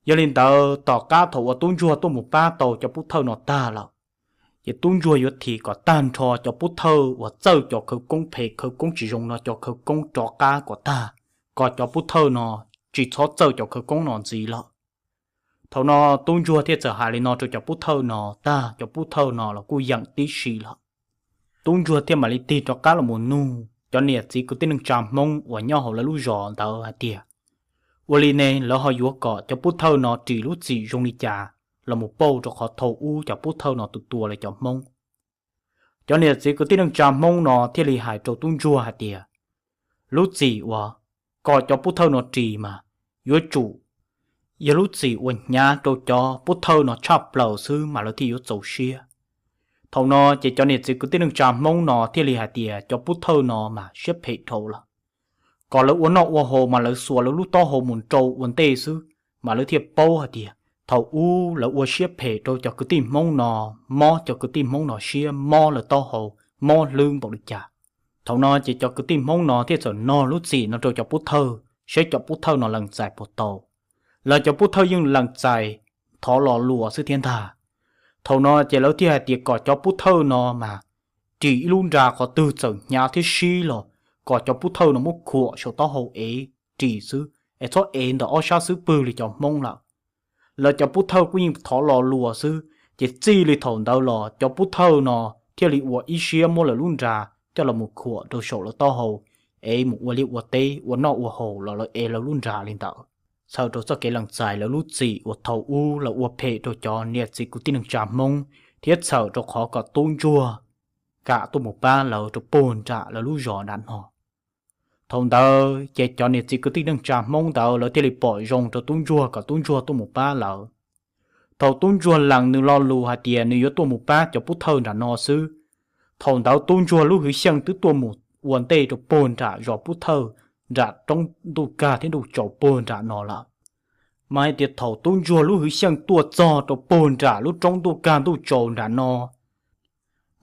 yog li ntawd tom qab thaum uas tub ntsuag tuaj mus pab tau cov pub thawj no tag lawm, ces tub ntsuag yuav thim kom tag nrho cov pub thawj uas txawj cov khawv koob phem khawv koob tsis zoo no cov khawv koob rov qab kom tag, kom cov pub thawj no tsis txhob txawj cov khawv koob no ntxiv lawm. Thaum no tub ntsuag thiaj txawm hais li no rau cov pub thawj no tag, cov pub thawj no los kuj yeem tib si lawm. Tub ntsuag thiaj mam li tig rov qab los mus nug cov niam txiv kwv tij neej tsa Hmoob uas nyob hauv lawv lub zos ntawd hais tias, ua li ne lawv ho yuav kom cov pub thawj no ris lub txim zoo li cas los mus pauj rau qhov thaum ub cov pub thawj no tus tua lawv cov Hmoob? Cov niam txiv kwv tij neej tsa Hmoob no thiaj li hais rau tub ntsuag hais tias, lub txim uas kom cov pub thawj no ris mas yuav tsum yog lub txim uas hnyav rau cov pub thawj no tshaj plaws xwb mas lawv thiaj yuav txaus siab. Thaum no ces cov niam txiv kwv tij neej tsa Hmoob no thiaj li hais tias cov pub thawj no mas siab phem dhau lawm, kom lawv ua noj ua haus mas lawv xuas lawv lub taub hau mus nrau ua ntej xwb, mas lawv thiaj paub hais tias thaum ub lawv ua siab phem rau cov kwv tij Hmoob no, mob cov kwv tij Hmoob no siab, mob lawv taub hau, mob hlwb npaum li cas. Thaum no ces cov kwv tij Hmoob no thiaj txawm nog lub txim no rau cov pub thawj, saib cov pub thawj no lees txais puas tau. Lawv cov pub thawj yeej lees txais, thov lo lua xwb thiab ntag. Thaum no ces lawv thiaj hais tias kom cov pub thawj no mas ris ib lub nra qhov twg txawm hnyav thiab sib los kom cov pub thawj no muab khuam saum taub hau ev ris xwb, es txhob ev ntawm ob sab xub pwg li cov Hmoob lawm. Lawv cov pub thawj kuj yeej thov lo lua xwb, ces txij li thaum ntawd los cov pub thawj no thiaj li ua ib siab muab lawv lub nra coj los mus khuam rau saum lawv taub hau, ev mus ua liaj ua teb ua noj ua haus los lawv ev lawv lub nra li ntawd. Txhawm rau txoj kev lees txais lawv lub txim uas thaum ub lawv ua phem rau cov niam txiv kwv tij neej tsa Hmoob, thiab txhawm rau qhov kom tub ntsuag kam tuaj mus pab lawv rau puag nram lawv lub zos nram no. Thaum ntawd ces cov niam txiv kwv tij neej tsa Hmoob ntawd lawv thiaj li pom zoo rau tub ntsuag kom tub ntsuag tuaj mus pab lawv. Thaum tub ntsuag lees nws lo lus hais tias nws yuav tuaj mus pab cov pub thawj nram no xwb, thaum ntawd tub ntsuag lub hwv xyeej twb tuaj mus ua ntej rau puag nram zos pub thawj, nram roob ntuj kag thiab ntuj tsaus puag nram no lawm. Mas hais tias thaum tub ntsuag lub hwv xyeej tuaj txog rau puag nram lub roob ntuj kag ntuj tsaus nram no,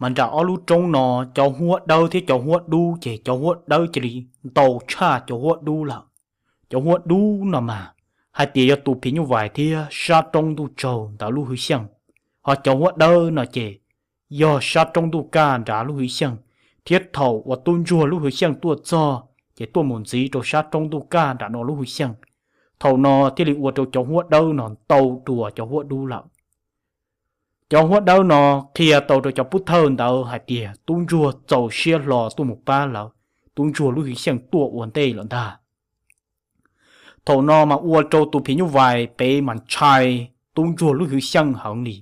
mas nram ob lub roob no cov huab dawb thiab cov huab dub ces cov huab dawb cia li ntau tshaj cov huab dub lawm. Cov huab dub no mas hais tias yog tus phim nyuj vais thiab sab roob ntuj tsaug ntawd lub hwj xyeej, ho cov huab dawb no ces yog sab roob ntuj kaj nrad lub hwj xyeej, thiab thaum uas tub ntsuag lub hwj xyeej tuaj txog ces tuaj mus ntxiv rau sab roob ntuj kaj nram no lub hwj xyeej. Thaum no thiaj li ua rau cov huab dawb no ntau dua cov huab dub lawm. Cov huab dawb no qhia tau rau cov pub thawj ntawd hais tias tub ntsuag txaus siab hlo tuaj mus pab lawv, tub ntsuag lub hwj xyeej tuaj ua ntej lawm ntag. Thaum no mas ua rau tus phim nyuj vais pem mas ntshai tub ntsuag lub hwj xyeej heev li.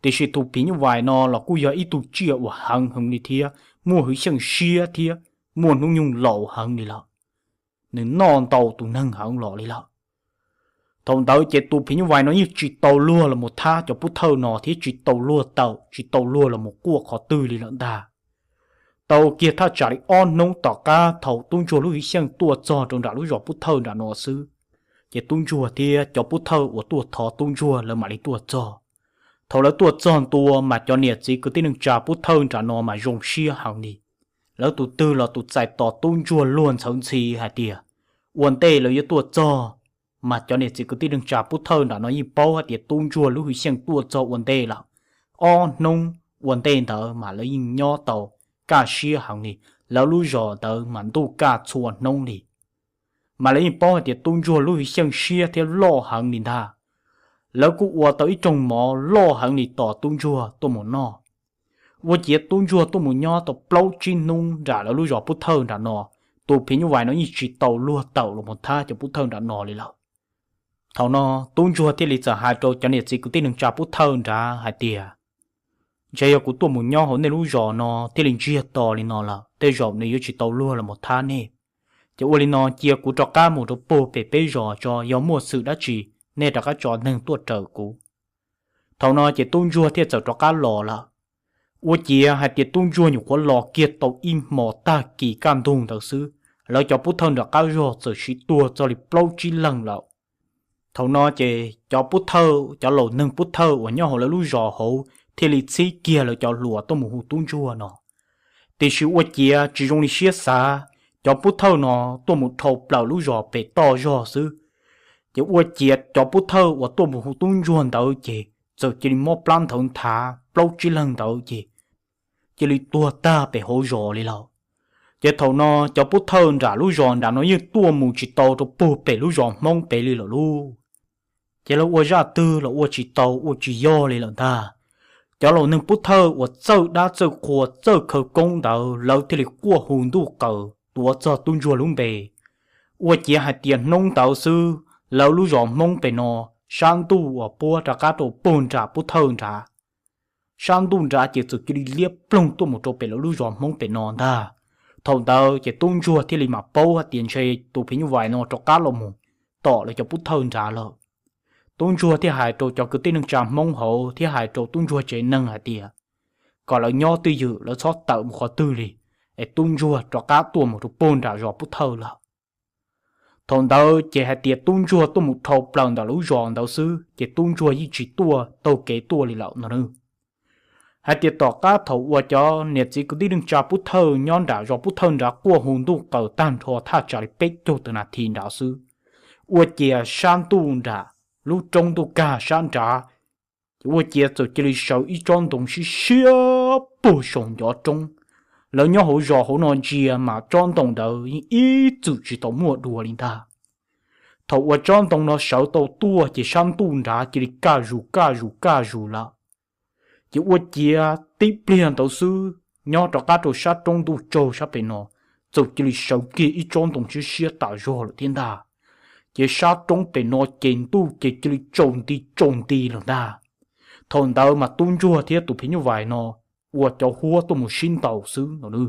Tiam sis tus phim nyuj vais no los kuj yog ib tug tsiaj uas heev heev li thiab muaj hwj xyeej siab thiab muaj hnub nyoog laus heev li lawm. Nws noj ntau tus neeg heev los li lawm. Thaum ntawd ces tus phim nyuj vais no yeej tsis tau luag los mus thab cov pub thawj no thiab tsis tau luag tawm, tsis tau luag los mus quaj qhov twg li lawm ntag. Tau kiag thaj tsam li ob hnub tom qab thaum tub ntsuag lub hwj xyeej tuaj txog rau nram lub zos pub thawj nram no xwb, ces tub ntsuag thiab cov pub thawj uas tuaj thov tub ntsuag lawv mam li tuaj txog. Thaum lawv tuaj txog ntua mas cov niam txiv kwv tij neej tsa pub thawj nram no mas zoo siab heev li. Lawv tus twg los tus txais tos tub ntsuag luag ntxhawv ntxhi hais tias ua ntej lawv yuav tuaj txog. Mas cov niam txiv kwv tij neej tsa pub thawj nram no yeej paub hais tias tub ntsuag lub hwj xyeej tuaj txog ua ntej lawm. Ob hnub ua ntej ntawd mas lawv yeej nyob tau kaj siab heev li, lawv lub zos ntawd mas ntuj kaj txhua hnub li. Mas lawv yeej paub hais tias tub ntsuag lub hwj xyeej siab thiab loj heev li ntag. Lawv kuj ua tau ib rooj mov loj heev li tos tub ntsuag tuaj mus noj. Ua ciav tub ntsuag tuaj mus nyob tau plaub tsib hnub nram lawv lub zos pub thawj nram no, tus phim nyuj vais no yeej tsis tau luag tawm los mus thab cov pub thawj nram no li lawm. Thaum no tub ntsuag thiaj li txawm hais rau cov niam txiv kwv tij neej tsa pub thawj nrad hais tias, ntshe yog kuv tuaj mus nyob hauv nej lub zos no thiaj li ntsiag to li no lawm, tej zaum nws yuav tsis tau luag los mus thab nej. Ces ua li no cia kuv rov qab mus rau puag pem peb zos tso, yog muaj xwm dab tsi nej rov qab tso neeg tuaj raws kuv. Thaum no ces tub ntsuag thiaj txawm rov qab los lawm. Ua ciav hais tias tub ntsuag nyuam qhuav los kiag tau ib hmo tag kis kaj ntug ntawd xwb, lawv cov pub thawj nram qab zog txawm siv tuag txog li plaub tsib leeg lawm. Thaum no ces cov pub thawj, cov laus neeg pub thawj uas nyob hauv lawv lub zos hauv thiaj li txhib kiag lawv cov hluas tuaj mus hu tub ntsuag no. Tiam sis ua ciav tsis zoo li siab xav, cov pub thawj no tuaj mus dhau plaws lub zos pem toj zog xwb. Ces ua ciav cov pub thawj uas tuaj mus hu tub ntsuag ntawd ces txawm cia li mob plab nthawv nthav, plaub tsib leeg ntawd ces cia li tuag tag pem hauv zos li lawm. Ces thaum no cov pub thawj nram lub zos nram no yeej tuaj mus tsis tau rau puag pem lub zos Hmoob pem li lawm lauj. Ces lawv ua zaj twg los ua tsis tau ua tsis yog li lawm ntag. Cov laus neeg pub thawj uas txawj dab txawj qhua txawj khawv koob ntawd lawv thiaj li quaj hu ntuj qaws tuav txog tub ntsuag lub npe. Ua ciav hais tias hnub ntawd xwb lawv lub zos Hmoob pem no sab ntuj uas puab rov qab rau puag nram pub thawj nrad, sab ntuj nrad ces txawm cia li liab ploog tuaj mus rau pem lawv lub zos Hmoob pem no ntag. Thaum ntawd ces tub ntsuag thiaj li mam paub hais tias ntshe tus phim nyuj vais no rov qab los mus tom lawv cov pub thawj nrad lawm. Tub ntsuag thiaj hais rau cov kwv tij neej tsa Hmoob hauv thiab hais rau tub ntsuag tsev neeg hais tias kom lawv nyob twj ywm, lawv txhob tawm mus qhov twg li, es tub ntsuag rov qab tuaj mus rau puag nram zos pub thawj lawm. Thaum ntawd ces hais tias tub ntsuag tuaj mus dhau plaws ntawm lub zos ntawd xwb ces tub ntsuag yeej tsis tuaj taug kev tuaj li lawm no. Hais tias tom qab thaum uas cov niam txiv kwv tij neej tsa pub thawj nyob nram zos pub thawj nrad quaj hu ntuj qaws tag nrho thaj tsam li peb caug tawm nas this nrad xwb, ua ciav sab ntuj nram lub roob ntuj kag sab nrad ces ua ciav txawm cia li sawv ib tsob ntoo siab siab puag saum ncov roob. Lawv nyob hauv zos hauv no ntsia mas tsob ntoo ntawd yeej ib txwm tsis tau muaj dua li ntag. Thaum uas tsob ntoo no sawv tau tuaj ces sab ntuj nrad cia li kaj zus kaj zus kaj zus lawm. Ces ua ciav tib pliag ntawd xwb, nyob rov qab rau sab roob ntuj tsaug sab pem no, txawm cia li sawv kiag ib tsob ntoo siab siab tas zog lawm thiab ntag. Ces sab roob pem no ces ntuj ces cia li tsaus nti tsaus nti lawm ntag. Thaum ntawd mas tub ntsuag thiab tus phim nyuj vais no ua cov huab tuaj mus sib ntaus xwb no.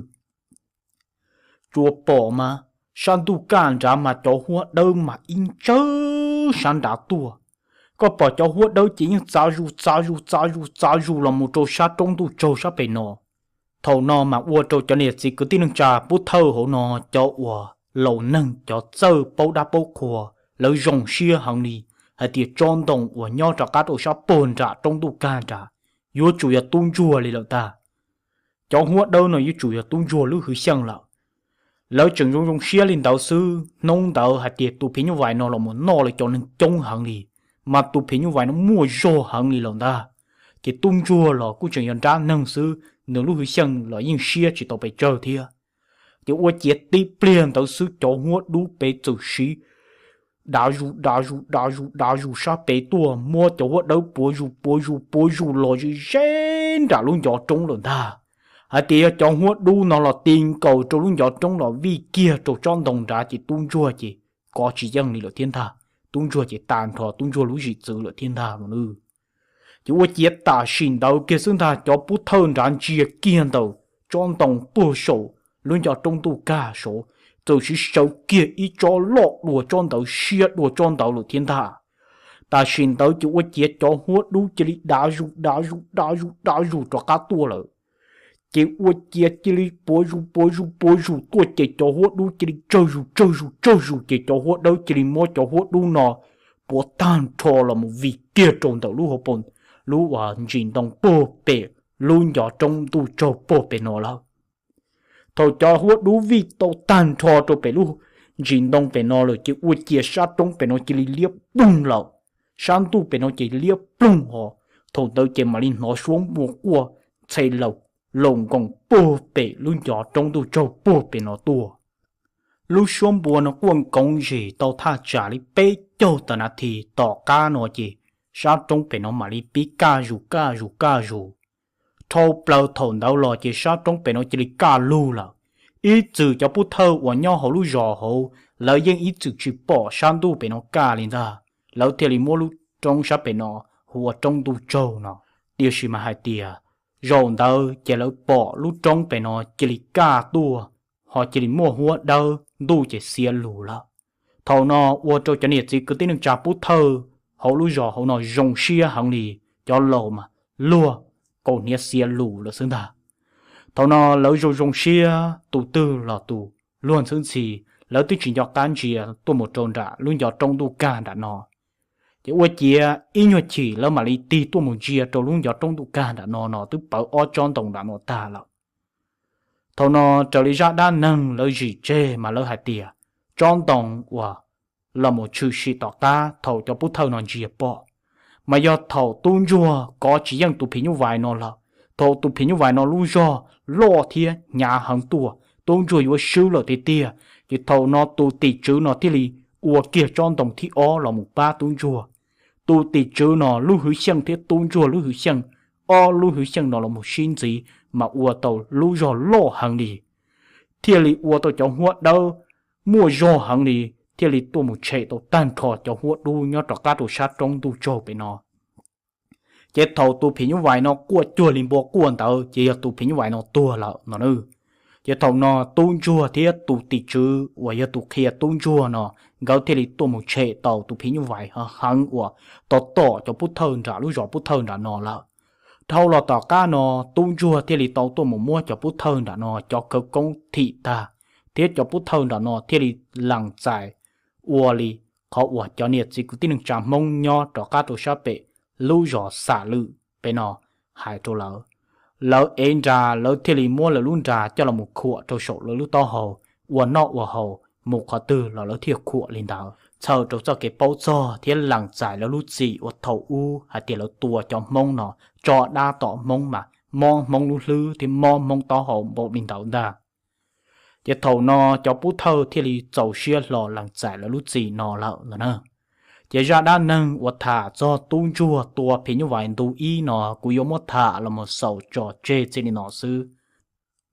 Tsuas pom mas sab ntuj kaj nrad mas cov huab dawb mas ib ntsawj sab nrad tuaj. Koj pom cov huab dawb ces yeej txav zus txav zus txav zus txav zus los mus rau sab roob ntuj tsaug sab pem no. Thaum no mas ua rau cov niam txiv kwv tij neej tsa pub thawj hauv no, cov uas laus neeg cov txawj paub dab paub qhua, lawv zoo siab heev li hais tias tsob ntoo uas nyob rov qab rau sab puag nram roob ntuj kaj nrad yuav tsum yog tub ntsuag li lawm ntag. Cov huab dawb no yuav tsum yog tub ntsuag lub hwj xyeej lawm. Lawv tseem zoo zoo siab li ntawd xwb, hnub ntawd hais tias tus phim nyuj vais no los mus noj lawv cov neeg coob heev li, mas tus phim nyuj vais no muaj zog heev li lawm ntag. Ces tub ntsuag los kuj tseem yog nrab neeg xwb, nws lub hwj xyeej los yeej siab tsis tau pes tsawg thiab. Ces ua ciav tib pliag ntawd xwb cov huab dub pem txawm siv dav zus dav zus dav zus dav zus sab pem tuaj, muab cov huab dawb puav zus puav zus puav zus los ze ze nram lub ncov roob lawm ntag. Hais tias yog cov huab dub no los ti nkaus rau lub ncov roob los vij kiag rau tsob ntoo nrad ces tub ntsuag ces kov tsis yeej li lawm thiab ntag. Tub ntsuag ces tag nrho tub ntsuag lub zim txwv lawm thiab ntag no. Ces ua ciav tam sim ntawd kiag xwb ntag cov pub thawj nrad ntsia kiag ntawm tsob ntoo puag saum lub ncov roob ntuj kag saud, txawm siv sawv kiag ib tsob loj dua tsob ntawd siab dua tsob ntawd lawm thiab ntag. Tam sim ntawd ces ua ciav cov huab dub cia li dav zus dav zus dav zus dav zus rov qab tuaj lawm. Ces ua ciav cia li puav zus puav zus puav zus tuaj ces cov huab dub cia li tsawg zus tsawg zus tsawg zus ces cov huab dawb cia li muab cov huab dub no puav tag nrho los mus vij kiag rau ntawm lub hauv paus, lub ntsis ntoo puag pem lub ncov roob ntuj tsaug puag pem no lawm. Thaum cov huab dub vij tau tag nrho rau pem lub ntsis ntoo pem no lawm ces ua ciav sab roob pem no cia li liab ploog lawm, sab ntuj pem no ces liab ploog ho. Thaum ntawd ces mam li hnov suab npua quaj ntxhe laus laus nkoos puag pem lub ncov roob ntuj tsaug puag pem no tuaj. Lub suab npua no quaj nkoos zim tau thaj tsam li peb caug tawm nas this tom qab no ces sab roob pem no mam li pib kaj zus kaj zus kaj zus. Dhau plaws thaum ntawd los ces sab roob pem no cia li kaj lug lawm. Ib txwm cov pub thawj uas nyob hauv lub zos hauv lawv yeej ib txwm tsis pom sab ntuj pem no kaj li ntag, lawv thiaj li muab lub roob sab pem no hu ua roob ntuj tsaug no. Tiam sis mas hais tias zaum ntawd ces lawv pom lub roob pem no cia li kaj tuaj, ho cia li muaj huab dawb ntuj ces xiav lus lawm. Thaum no ua rau cov niam txiv kwv tij neej tsa pub thawj hauv lub zos hauv no zoo siab heev li, cov laus mas luag kaus hniav xiav lus lawm xwb ntag. Thaum no lawv zoo zoo siab tus twg los tus luag ntxhwb ntxhi, lawv twb tsis nco qab ntsia tuaj mus rau nram lub ncov roob ntuj kag nram no. Ces ua ciav ib nyuag chim lawv mam li tig tuaj mus ntsia rau lub ncov roob ntuj kag nram no no twb pawv ob tsob ntoo nram no tag lawm. Thaum no raws li zaj dab neeg lawv zim tseg mas lawv hais tias tsob ntoo uas los mus tshwm sim tom qab thaum cov pub thawj no ntsia pom, mas yog thaum tub ntsuag kov tsis yeej tus phim nyuj vais no lawm. Thaum tus phim nyuj vais no lub zog loj thiab hnyav heev tuaj, tub ntsuag yuav swb lawm tiag tiag. Ces thaum no tus tim tswv no thiaj li ua kiag tsob ntoo thib ob los mus pab tub ntsuag. Tus tim tswv no lub hwv xyeej thiab tub ntsuag lub hwv xyeej, ob lub hwv xyeej no los mus sib ntxiv mas ua tau lub zog loj heev li, thiaj li ua tau cov huab dawb muaj zog heev li, thiaj li tuaj mus tshem tau tag nrho cov huab dub nyob rov qab rau sab roob ntuj tsaug pem no. Ces thaum tus phim nyuj vais no quaj cuag li npua quaj ntawd ces yog tus phim nyuj vais no tuag lawm no na. Ces thaum no tub ntsuag thiab tus tim tswv uas yog tus qhia tub ntsuag no, nkawd thiaj li tuaj mus tshem tau tus phim nyuj vais heev uas tau tom cov pub thawj nram lub zos pub thawj nram no lawm. Dhau los tom qab no, tub ntsuag thiaj li tau tuaj mus muab cov pub thawj nram no cov khawv koob thim tag, thiab cov pub thawj nram no thiaj li lees txais ua li qhov uas cov niam txiv kwv tij neej tsa Hmoob nyob rov qab rau sab pem lub zos Xam Lwm pem no hais rau lawv. Lawv ev nra, lawv thiaj li muab lawv lub nra coj los mus khuam rau saum lawv lub taub hau, ua noj ua haus mus qhov twg los lawv thiaj khuam li ntawd. Txhawm rau txoj kev paub txog thiab lees txais lawv lub txim uas thaum ub hais tias lawv tua cov Hmoob no tso dab tom Hmoob mas mob Hmoob lub hlwb thiab mob Hmoob taub hau npaum li ntawd ntag. Ces thaum no cov pub thawj thiaj li txaus siab hlo lees txais lawv lub txim no lawm no na. Ces zaj dab neeg uas tham txog tub ntsuag tua phim nyuj vais ntu ib no kuv yuav muab tham los mus xaus tso tseg txij li no xwb.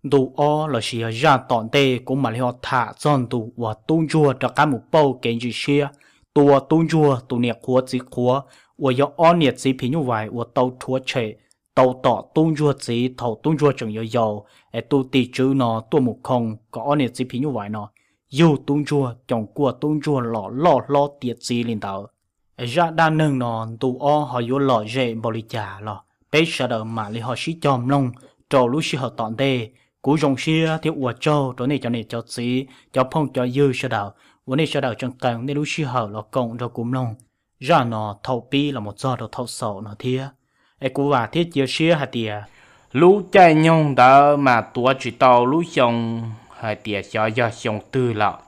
Ntu ob lossis yog zaj tom ntej kuv mam li ho tham txog ntu uas tub ntsuag rov qab mus pauj kev ntsis siab tua tub ntsuag tus niam qhuav txiv qhuav uas yog ob niam txiv phim nyuj vais uas tau rhuav tshem tau tom tub ntsuag txiv thaum tub ntsuag tseem yau yau, es tus tim tswv no tuaj mus khoo kom ob niam txiv phim nyuj vais no yug tub ntsuag coos kuaj tub ntsuag los loj hlob tiav txiv li ntawd. Es zaj dab neeg no ntu ob ho yuav lom zem npaum li cas los peb sawv daws mam li ho sib cog mloog rau lub sij hawm tom ntej. Kuv zoo siab thiab ua tsaug rau nej cov niam cov txiv cov phooj cov ywg sawv daws uas nej sawv daws tseem qee nej lub sij hawm los koom nrog kuv mloog zaj no thaum pib los mus txog rau thaum xaus no thiab. Es kuv vam thiab cia siab hais tias lub caij nyoog ntawd mas tuav tsis tau lub xyoo hais tias xyov yog xyoo twg lawm,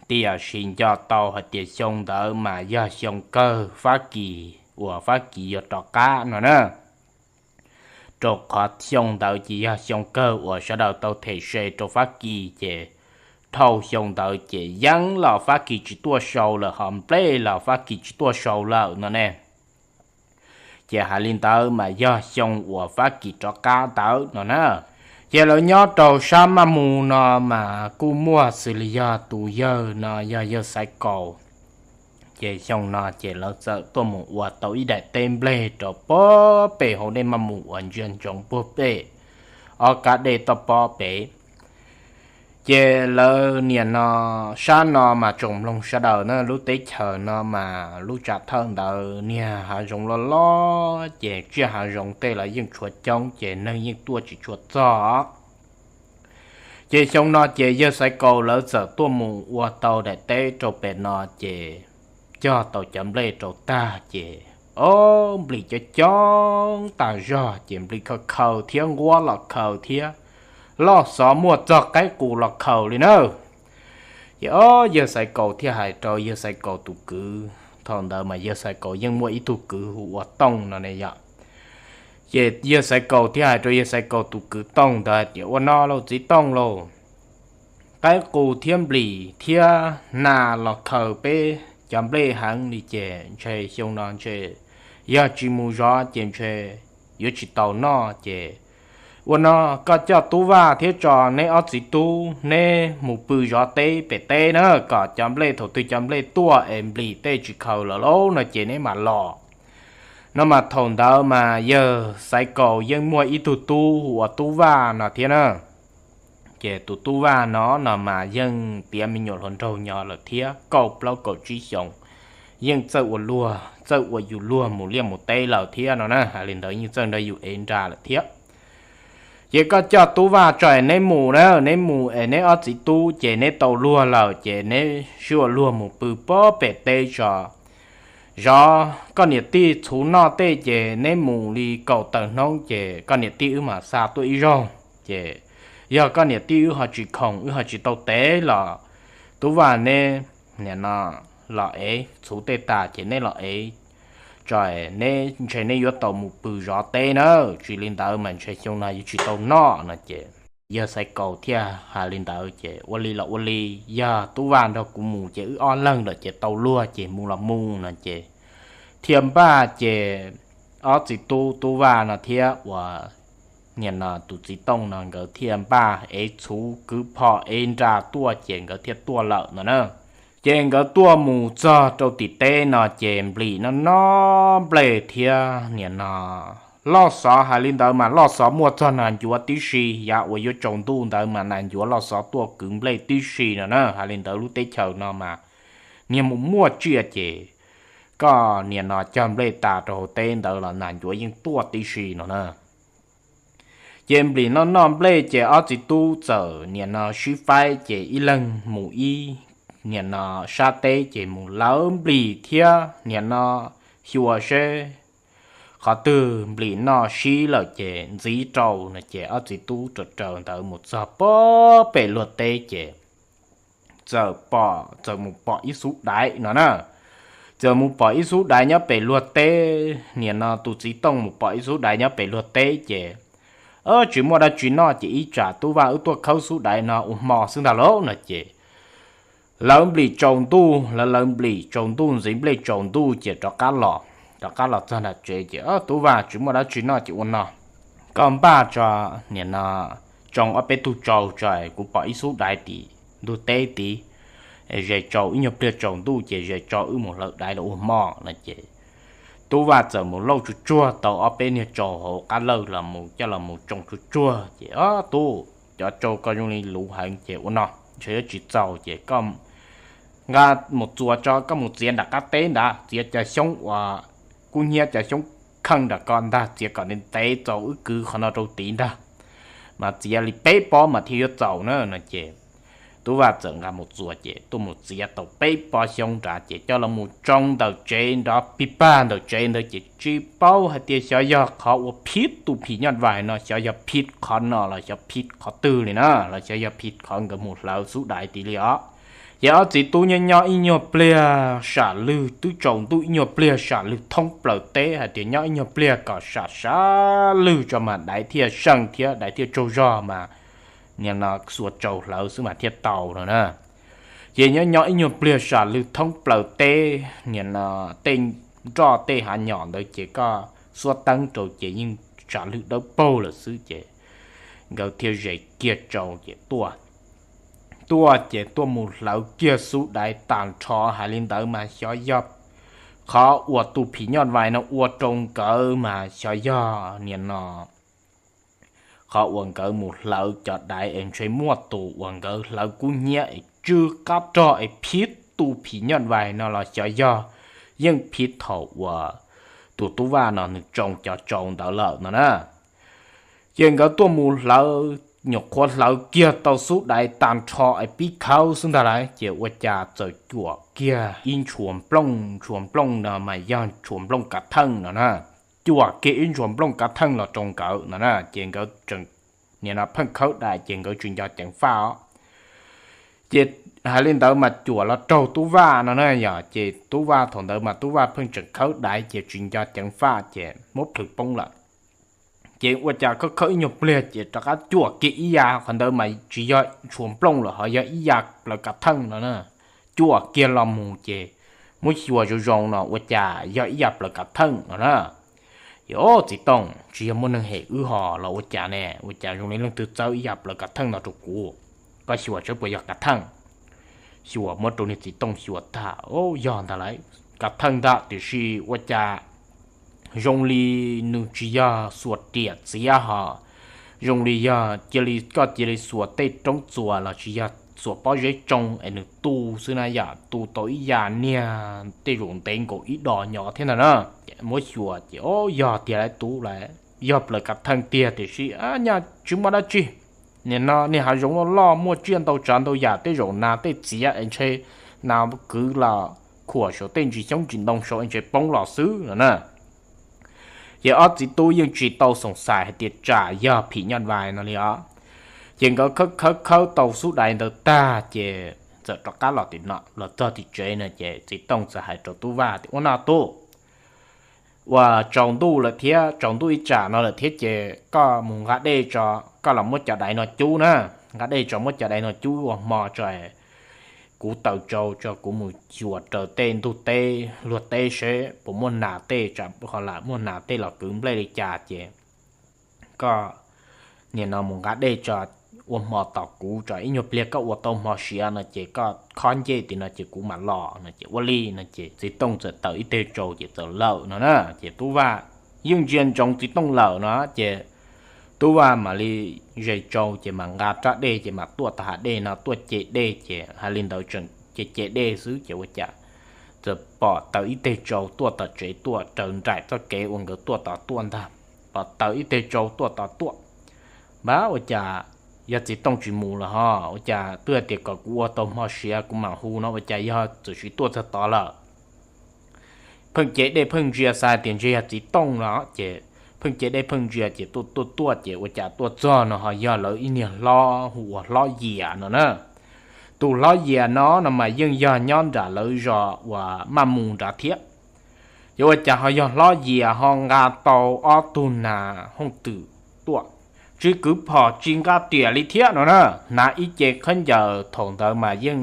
tiam sis nco tau hais tias xyoo ntawd mas yog xyoo kawg Fab Kis uas Fab Kis yuav rov qab no na. Rau qhov xyoo ntawd ces yog xyoo kawg uas sawv daws tau them se rau Fab Kis ces dhau xyoo ntawd ces yeej los Fab Kis tsis tuaj sau lawm, ho nplej los Fab Kis tsis tuaj sau lawm no ne. Ces hais li ntawd mas yog xyoo uas Fab Kis rov qab ntawd no na. Ces lawv nyob rau sab maj mus no mas kuj muaj xws li yog tus yawg no yog yawg Xaiv Kaus. Ces xyoo no ces lawv txawm tuaj mus ua tau ib daim teb nplej rau pob pem hauv dej maj mus uas ntsia ntsoov puag pem ob kab dej toj pob pem. Ces lawv niam no sab no mas tsoom mloog sawv daws na, lub teb chaws no mas lub tsam thawj ntawd niag hav zoov loj loj ces tsiaj hav zoov tej los yeej tshuav coob ces neeg yeej tuaj tsis tshua txog. Ces xyoo no ces yawg Xaiv Kaus lawv txawm tuaj mus ua tau daim teb rau pem no ces cog tau cov nplej rau tag ces, o, nplis coob coob tas zog ces nplis khaws khaws thiab, nquab los khaws thiab, loj xov muaj txog qaib qus los khaws li na. Ces o, yawg Xaiv Kaus thiaj hais rau yawg Xaiv Kaus tus kwv, thaum ntawd mas yawg Xaiv Kaus yeej muaj ib tug kwv hu ua Tooj no ne yom. Ces yawg Xaiv Kaus thiaj hais rau yawg Xaiv Kaus tus kwv Tooj ntawd hais tias, ua no lauj txiv Tooj lauj, qaib qus thiab nplis thiab nas los khaws peb cov nplej heev li ces ntshe xyoo no ntshe yog tsis mus zov ces ntshe yuav tsis tau noj ces ua no, koj coj Tub Vaj thiab tso neb ob txiv tub neb mus pw zov teb pem teb na, kom cov nplej thaum twg cov nplej tuaj es nplis tej tsis khaws lawm lauj no ces neb mam los. No mas thaum ntawd mas yawg Xaiv Kaus yeej muaj ib tug tub hu ua Tub Vaj no thiab na. Ces tus Tub Vaj no no mas yeej tiav me nyuam hluas nraug nyob lawm thiab, kaum plaub kaum tsib xyoos, yeej txawj ua luag, txawj ua yus luag mus liaj mus teb lawm thiab no na. Hais li ntawd yeej txawj nrog yus ev nra lawm thiab. Ces koj coj Tub Vaj tso es neb mus na, neb mus es neb ob txiv tub ces neb tau luag lawm ces neb sib ua luag mus pw pob pem teb tso. Zov koj niam tij txhuv noj tej ces neb mus li kaum tawm hnub ces koj niam tij wb mam xa tuaj ib zaug. Ces yog koj niam tij wb ho tsis khoom, wb ho tsis tau tev los Tub Vaj neb nim no los ev txhuv tej tas ces neb los ev tso, neb ntshe neb yuav tau mus pw zov teb na, tsis li ntawd mas ntshe xyoo no yuav tsis tau noj no ces yawg Xaiv Kaus thiaj hais li ntawd ces ua li los ua li, yog Tub Vaj nrog kuv mus ces wb ob leeg lawm ces tau luag ces mus los mus no ces thiaj npaj ces ob txiv tub Tub Vaj no thiab uas nim no tus txiv Tooj no nkawd thiaj npaj ev txhuv kwv phom ev nra tuaj ces nkawd thiaj tuaj lawm no na. Ces nkawd tuaj mus txog rau tim teb no ces nplis noj noj nplej thiab nim no loj xov, hais li ntawd mas loj xov muaj txog nas ncuav tib si, yav uas yuav tsaus ntuj ntawd mas nas ncuav loj xov tuaj kwv nplej tib si no na. Hais li ntawd lub teb chaws no mas niag mus muaj tsiaj ces koj nim no cog nplej tas rau hauv teb ntawd los nas ncuav yeej tuaj tib si no na. Ces nplis noj noj nplej ces ob txiv tub txawm nim no sib faib ces ib leeg mus ib nim no sab teb ces mus lawv nplis thiab nim no xyuas seb qhov twg nplis noj sib lawm ces ntxiv rau no ces ob txiv tub raws raws ntawd mus txog pob pem luag teb ces txawm pom, txawm mus pom ib xub daiv no na. Txawm mus pom ib xub daiv nyob pem luag teb, nim no tus txiv Tooj mus pom ib xub daiv nyob pem luag teb ces, tsis muaj dab tsi noj ces ib tsam Tub Vaj wb tuaj khawb xub daiv no ua hmo xwb ntag lauj no ces lawv nplis tsaus ntuj, lawv lawv nplis tsaus ntuj ntxiv nplej tsaus ntuj ces rov qab los, rov qab los txog nram tsev ces Tub Vaj tsis muaj dab tsi noj ces ua no, koj npaj tso, nim no tsoo ob peb tug tsau tso, kuv pom ib xub daiv tim ntug teb tid, ze tsau ib nyuag pliag tsaus ntuj ces ze tsau wb mus hlawv daiv los ua hmo no ces Tub Vaj txawm mus lauj tsuag tsuag tau ob peb niag tsau hauv qab lawj los mus coj los mus tsoo tsuag tsuag ces, Ob tub, cov tsau koj zoo li luv heev ces ua no, ntshe yuav tsis txaus ces koj nqa mus txuas tso, koj mus txiav nram qab teb ntag, txiav cov xyoob uas kub hnyiab cov xyoob kheej nram ko ntag, txiav kom ntev ntev txaus wb kwv qhov no rau tid ntag, mas txiav li peb pob mas thiaj yuav txaus na no ces Tub Vaj txawm nqa mus txuas ces tuaj mus txiav tau peb pob xyoob nrad ces coj los mus tsoo ntawm tsev nrov pig pag ntawm tsev ntawd ces tsis paub hais tias xyov yog qhov uas phib tus phim nyuj vais no, xyov yog phib qhov no los xyov phib qhov twg li na, los xyov yog phib qhov nkawd mus hlawv xub daiv tid li os. Ces ob txiv tub nyob nyob ib nyuag pliag sam lwg, twb tsaus ntuj ib nyuag pliag sam lwg thoob plaws teb hais tias nyob ib nyuag pliag kom sam sam lwg tso mas daiv thiaj seej thiab daiv thiaj tsaug zog mas nim no xuas tsau hlawv xwb mas thiaj tau no na. Ces nyob nyob ib nyuag pliag sam lwg thoob plaws teb, nim no tej nroj tej hav nyom ntawd ces koj xuab teeb rau ces yeej sam lwg dawb paug lawm xwb ces nkawd thiaj ze kiag tsau ces tuaj. Tuaj ces tuaj mus hlawv kiag xub daiv tag nrho, hais li ntawd mas xyov yog qhov uas tus phim nyuj vais no ua rau nkawd mas xyov yog nim no qhov uas nkawd mus hlawv cov daiv es ntshe muaj tus uas nkawd hlawv kub hnyiab es tsw qab rog es phib tus phim nyuj vais no los xyov yog yeej phib thaum uas tus tub Vaj no nws tsoo cov tsau ntawd lawm no na. Ces nkawd tuaj mus hlawv, nyuam qhuav hlawv kiag tau xub daiv tag nrho es pib khawb xwb ntag lauj, ces ua cas txawm cuam kiag ib ntshua nplooj, ntshua nplooj no mas yog ntshua nplooj kav theej no na. Cuam kiag ib ntshua nplooj kav theej los rau nkawd no na, ces nkawd tseem nim no pheej khawb dais ces nkawd tsis nco ceev faj os. Ces hais li ntawd mas cuam los raug tub Vaj no na yom, ces tub Vaj thaum ntawd mas tub Vaj pheej tseem khawb daiv ces tsis nco ceev faj ces muab plhws poob lawm. Ces ua cas khawb khawb ib nyuag pliag ces rov qab cuam kiag ib yav, qhov ntawd mas tsis yog ntshua nplooj lawm ho yog ib yav plaws kav theej no na. Cuam kiag los mus ces muab xyuas zoo zoo no ua cas yog ib yav plaws kav theej no na. Ces o, txiv Tooj, tsis yog muaj neeg hem wb ho los ua cas ne, ua cas zoo li leej twg txawb ib yav plaws kav theej no rau kuv? Koj xyuas saib puas yog kav theej. Xyuas muab rau niag txiv Tooj xyuas tag, o, yog ntag lauj, kav theej ntag, tiam sis ua cas zoo li nws tsis yog xuas riam txiav ho zoo li yog cia li, koj cia li xuas tej roob txuas los tsis yog xuas pob zeb tsoo es nws tu xwb na yom, tu tau ib yav niag tej zaum ntev nkaus ib dos nyob thiab ntag na. Muab xyuas ces o, yog tiag lauj tub lauj, yog plaws kav theej tiag tiam sis nyaj tsis muaj dab tsi. Nim no niag hav zoov loj loj muaj tsiaj ntau tsav ntau yam, tej zaum nas tej txiav es ntshe nas kwv los khuam saum tej ntsis xyoob ntsis ntoo saud es ntshe poob los xwb no na. Ces ob txiv tub yeej tsis tau xoom xais hais tias tsam yog phim nyuj vais no li os. Ces nkawd khawb khawb khawb tau xub daiv ntawd tag ces txawm rov qab los tim no los txog tim tsev no ces txiv Tooj txawm hais rau tub Vaj tias ua no tub, uas tsaus ntuj lawm thiab, tsaus ntuj ib tsam no lawm thiab ces koj mus nqa dej tso, koj los muab cov daiv no cub na, nqa dej tso muab cov daiv no cub ua hmo tso, kuv taws tsau tso kuv mus xyuas raws tej ntug teb luag teb seb puas muaj nas tej, tsam ho lam muaj nas tej los kwv nplej li cas ces koj nim no mus nqa dej tso ua hmo tos kuv tso, ib nyuag pliag koj ua tau hmo siav no ces koj khob ncej tim no ces kuv mam los no ces ua li no ces txiv Tooj txawm taws ib teg tsau ces txawm lawm no na. Ces tub Vaj yeej ntsia ntsoov txiv Tooj lawm no ces tub Vaj mam li ze tsau ces mam nqa rab dej ces mam tuaj tom hav dej no tuaj ce dej ces hais li ntawd tseem ce ce dej xwb ces ua cas txawm pom taws ib teg tsau tuaj tom tsev tuaj raws nraim txoj kev uas nkawd tuaj tod tuaj ntag. Pom taws ib teg tsau tuaj tod tuaj, npab ua cas yog txiv Tooj tsis mus lawm ho, ua cas twb hais tias kom kuv ua tau hmo siav kuv mam hu no ua cas yog txawm sis tuaj txog tod lawm. Pheej ce dej pheej ntsia xav tias ntshe yog txiv Tooj no ces pheej ce dej pheej ntsia ces tuaj tuaj tuaj ces ua cas tuaj txog no ho yog lawv ib niag hlob hu ua Hlob Yias no na. Tus Hlob Yias no no mas yeej yog nyob nram lawv zos uas maj mus nrad thiab. Ces ua cas ho yog Hlob Yias ho nqa tau ob tug nas hooj twm tuaj, tsis kwv phom tsis nqa riam li thiab no na. Hnav ib ce khaub ncaws, thaum ntawd mas yeej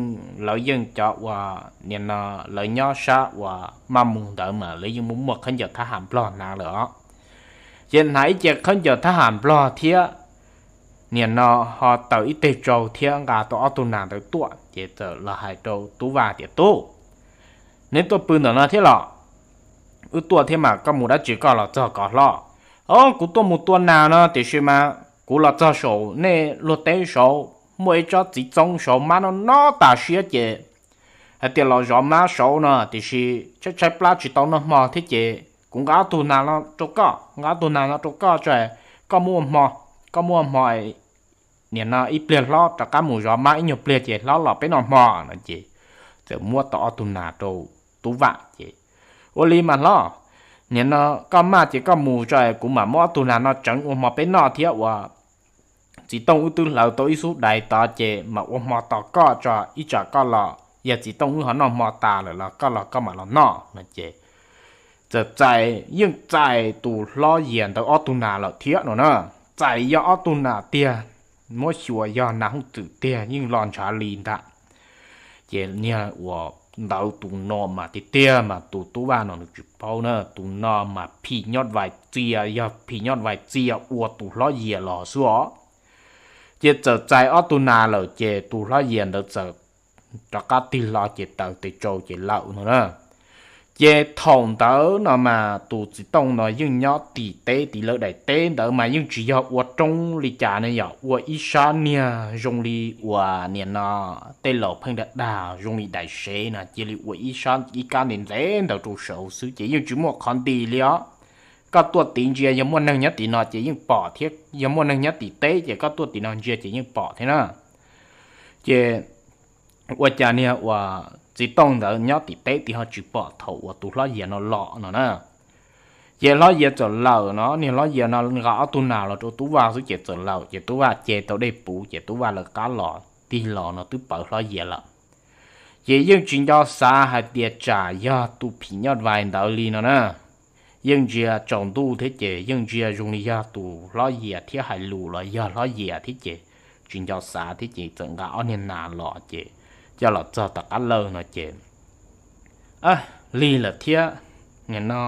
lawv yeej cov uas nim no lawv nyob sab uas maj mus ntawd mas lawv yeej muaj muaj khaub ncaws thab ham nplog hnav lawm os. Ces hnav ib ce khaub ncaws thab ham nplog thiab nim no ho taws ib teg tsau thiab nqa tau ob tug nas ntawd tuaj ces txawm los hais rau tub Vaj tias tub, neb tuaj pw ntawm no thiab los? Wb tuaj thiab mas koj mus dab tsi koj los txog ko hlob? O, kuv tuaj mus tua nas no tiam sis mas kuv los txog saum nej luag teb saud muaj ib tsob txiv txoob saud mab no no tas siab ces hais tias los zov mab saud no tiam sis tshaib tshaib plab tsis tau noj hmo thiab ces kuv nqa ob tug nas no rau koj, nqa ob tug nas no rau koj tso, koj muab ua hmo, koj muab ua hmo nim no ib pliag hlob rov qab mus zov mab ib nyuag pliag ces hlob los peb noj hmo no ces txawm muab tau ob tug nas rau Tub Vaj ces, Ua li mas hlob, nim no koj maj ces koj mus tso, kuv mam muab ob tug nas no tseev ua hmo peb noj thiab ua Txiv Tooj wb twb hlawv tau ib xub dais tod ces mam ua hmo tos koj tso, ib tsam koj los yog Txiv Tooj wb ho noj hmo tas lawm los koj los koj mam los noj no ces txawm txais, yeej txais tus hlob Yias ntawd ob tug nas lawm thiab no na. Txais yog ob tug nas tiag, muab xyuas yog nas hooj twm tiag yeej los ntshav li ntag. Ces niag uas ntawd tus no mas tiag tiag mas tus Tub Vaj no nws tsis paub na, tus no mas phim nyoj vais txias, yog phim nyoj vais txias ua tus hlob Yias los xwb os. Ces txawm txais ob tug nas lawm ces tus hlob Yias ntawd txawm rov qab tig hlo ces taws tes tsau ces lawm no na. Ces thaum ntawd no mas tus Txiv Tooj no yeej nyob tim teb, tim lawv daim teb ntawd mas yeej tsis yog ua roob li cas ne, yog ua ib sab niag zoo li uas nim no tej laus pheej dag dag zoo li daim sev no, cia li ua ib sab ib kab ntev ntev ntawd rau saud xwb ces yeej tsis muaj qhov nti li os. Koj tuaj tid ntsia yog muaj neeg nyob tim no ces yeej pom thiab, yog muaj neeg nyob tim teb ces koj tuaj tim no ntsia ces yeej pom thiab na. Ces ua cas niag uas Txiv Tooj ntawd nyob tim teb tid ho tsis pom thaum uas tus hlob Yias no los no na. Ces hlob Yias txawm lawm no, niag hlob Yias no nqa ob tug nas los rau Tub Vaj xwb ces txawm lawm ces Tub Vaj ce tau dej puv ces Tub Vaj lawv qab los tig los no twb pawv hlob Yias lawm. Ces yeej tsis nco xav hais tias tsam yog tus phim nyoj vais ntawd li no na. Yeej ntsia tsaus ntuj thiab ces yeej ntsia zoo li yog tus hlob Yias thiab hais lus los yog hlob Yias thiab ces tsis nco xav thiab ces txawm nqa ob niag nas los ces coj los txog tom qab lawj no ces lig lawm thiab. Nim no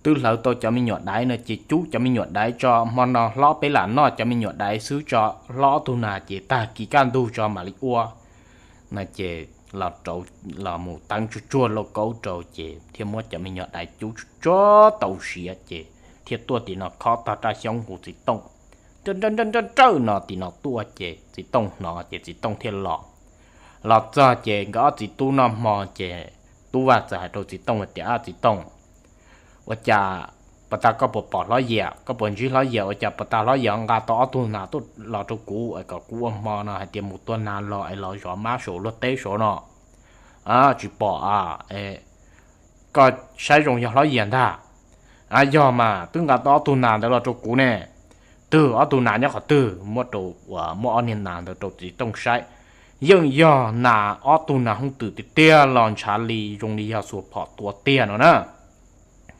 twb hlawv tau cov me nyuam daiv no ces cub cov me nyuam daiv tso, hmo no hlob peb lam noj cov me nyuam daiv xwb tso, hlob ob tug nas ces tag kis kaj ntug tso mam li ua no ces los rau, los mus teeb tsuag tsuag lauj kaub rau ces thiaj muab cov me nyuam daiv cub tsuag tsuag tau siav ces thiaj tuaj tim no khob tog raj xyoob hu Txiv Tooj. Nrawj nrawj nrawj no tim no tuaj ces Txiv Tooj hnov ces Txiv Tooj thiaj los. Los txog ces nkawd ob txiv tub noj hmo ces Tub Vaj txawm hais rau Txiv Tooj tias, Txiv Tooj, ua cas pas tas koj puas pom hlob Yias, koj puas ntsib hlob Yias, ua cas pas tas hlob Yias nqa tau ob tug nas tuaj los rau kuv es kom kuv ua hmo no hais tias mus tua nas los es los zov mab saum luag teb saud no? Tsis pom. Koj saib zoo yog hlob Yias ntag. Yog mas twb nqa tau ob tug nas ntawd los rau kuv ne. Twg ob tug nas nyob qhov twg? Muab rau, muab ob niag nas ntawd rau Txiv Tooj saib. Yeej yog nas, ob tug nas hooj twm tiag tiag los ntshav li zoo li yog xuas phom tua tiag no na.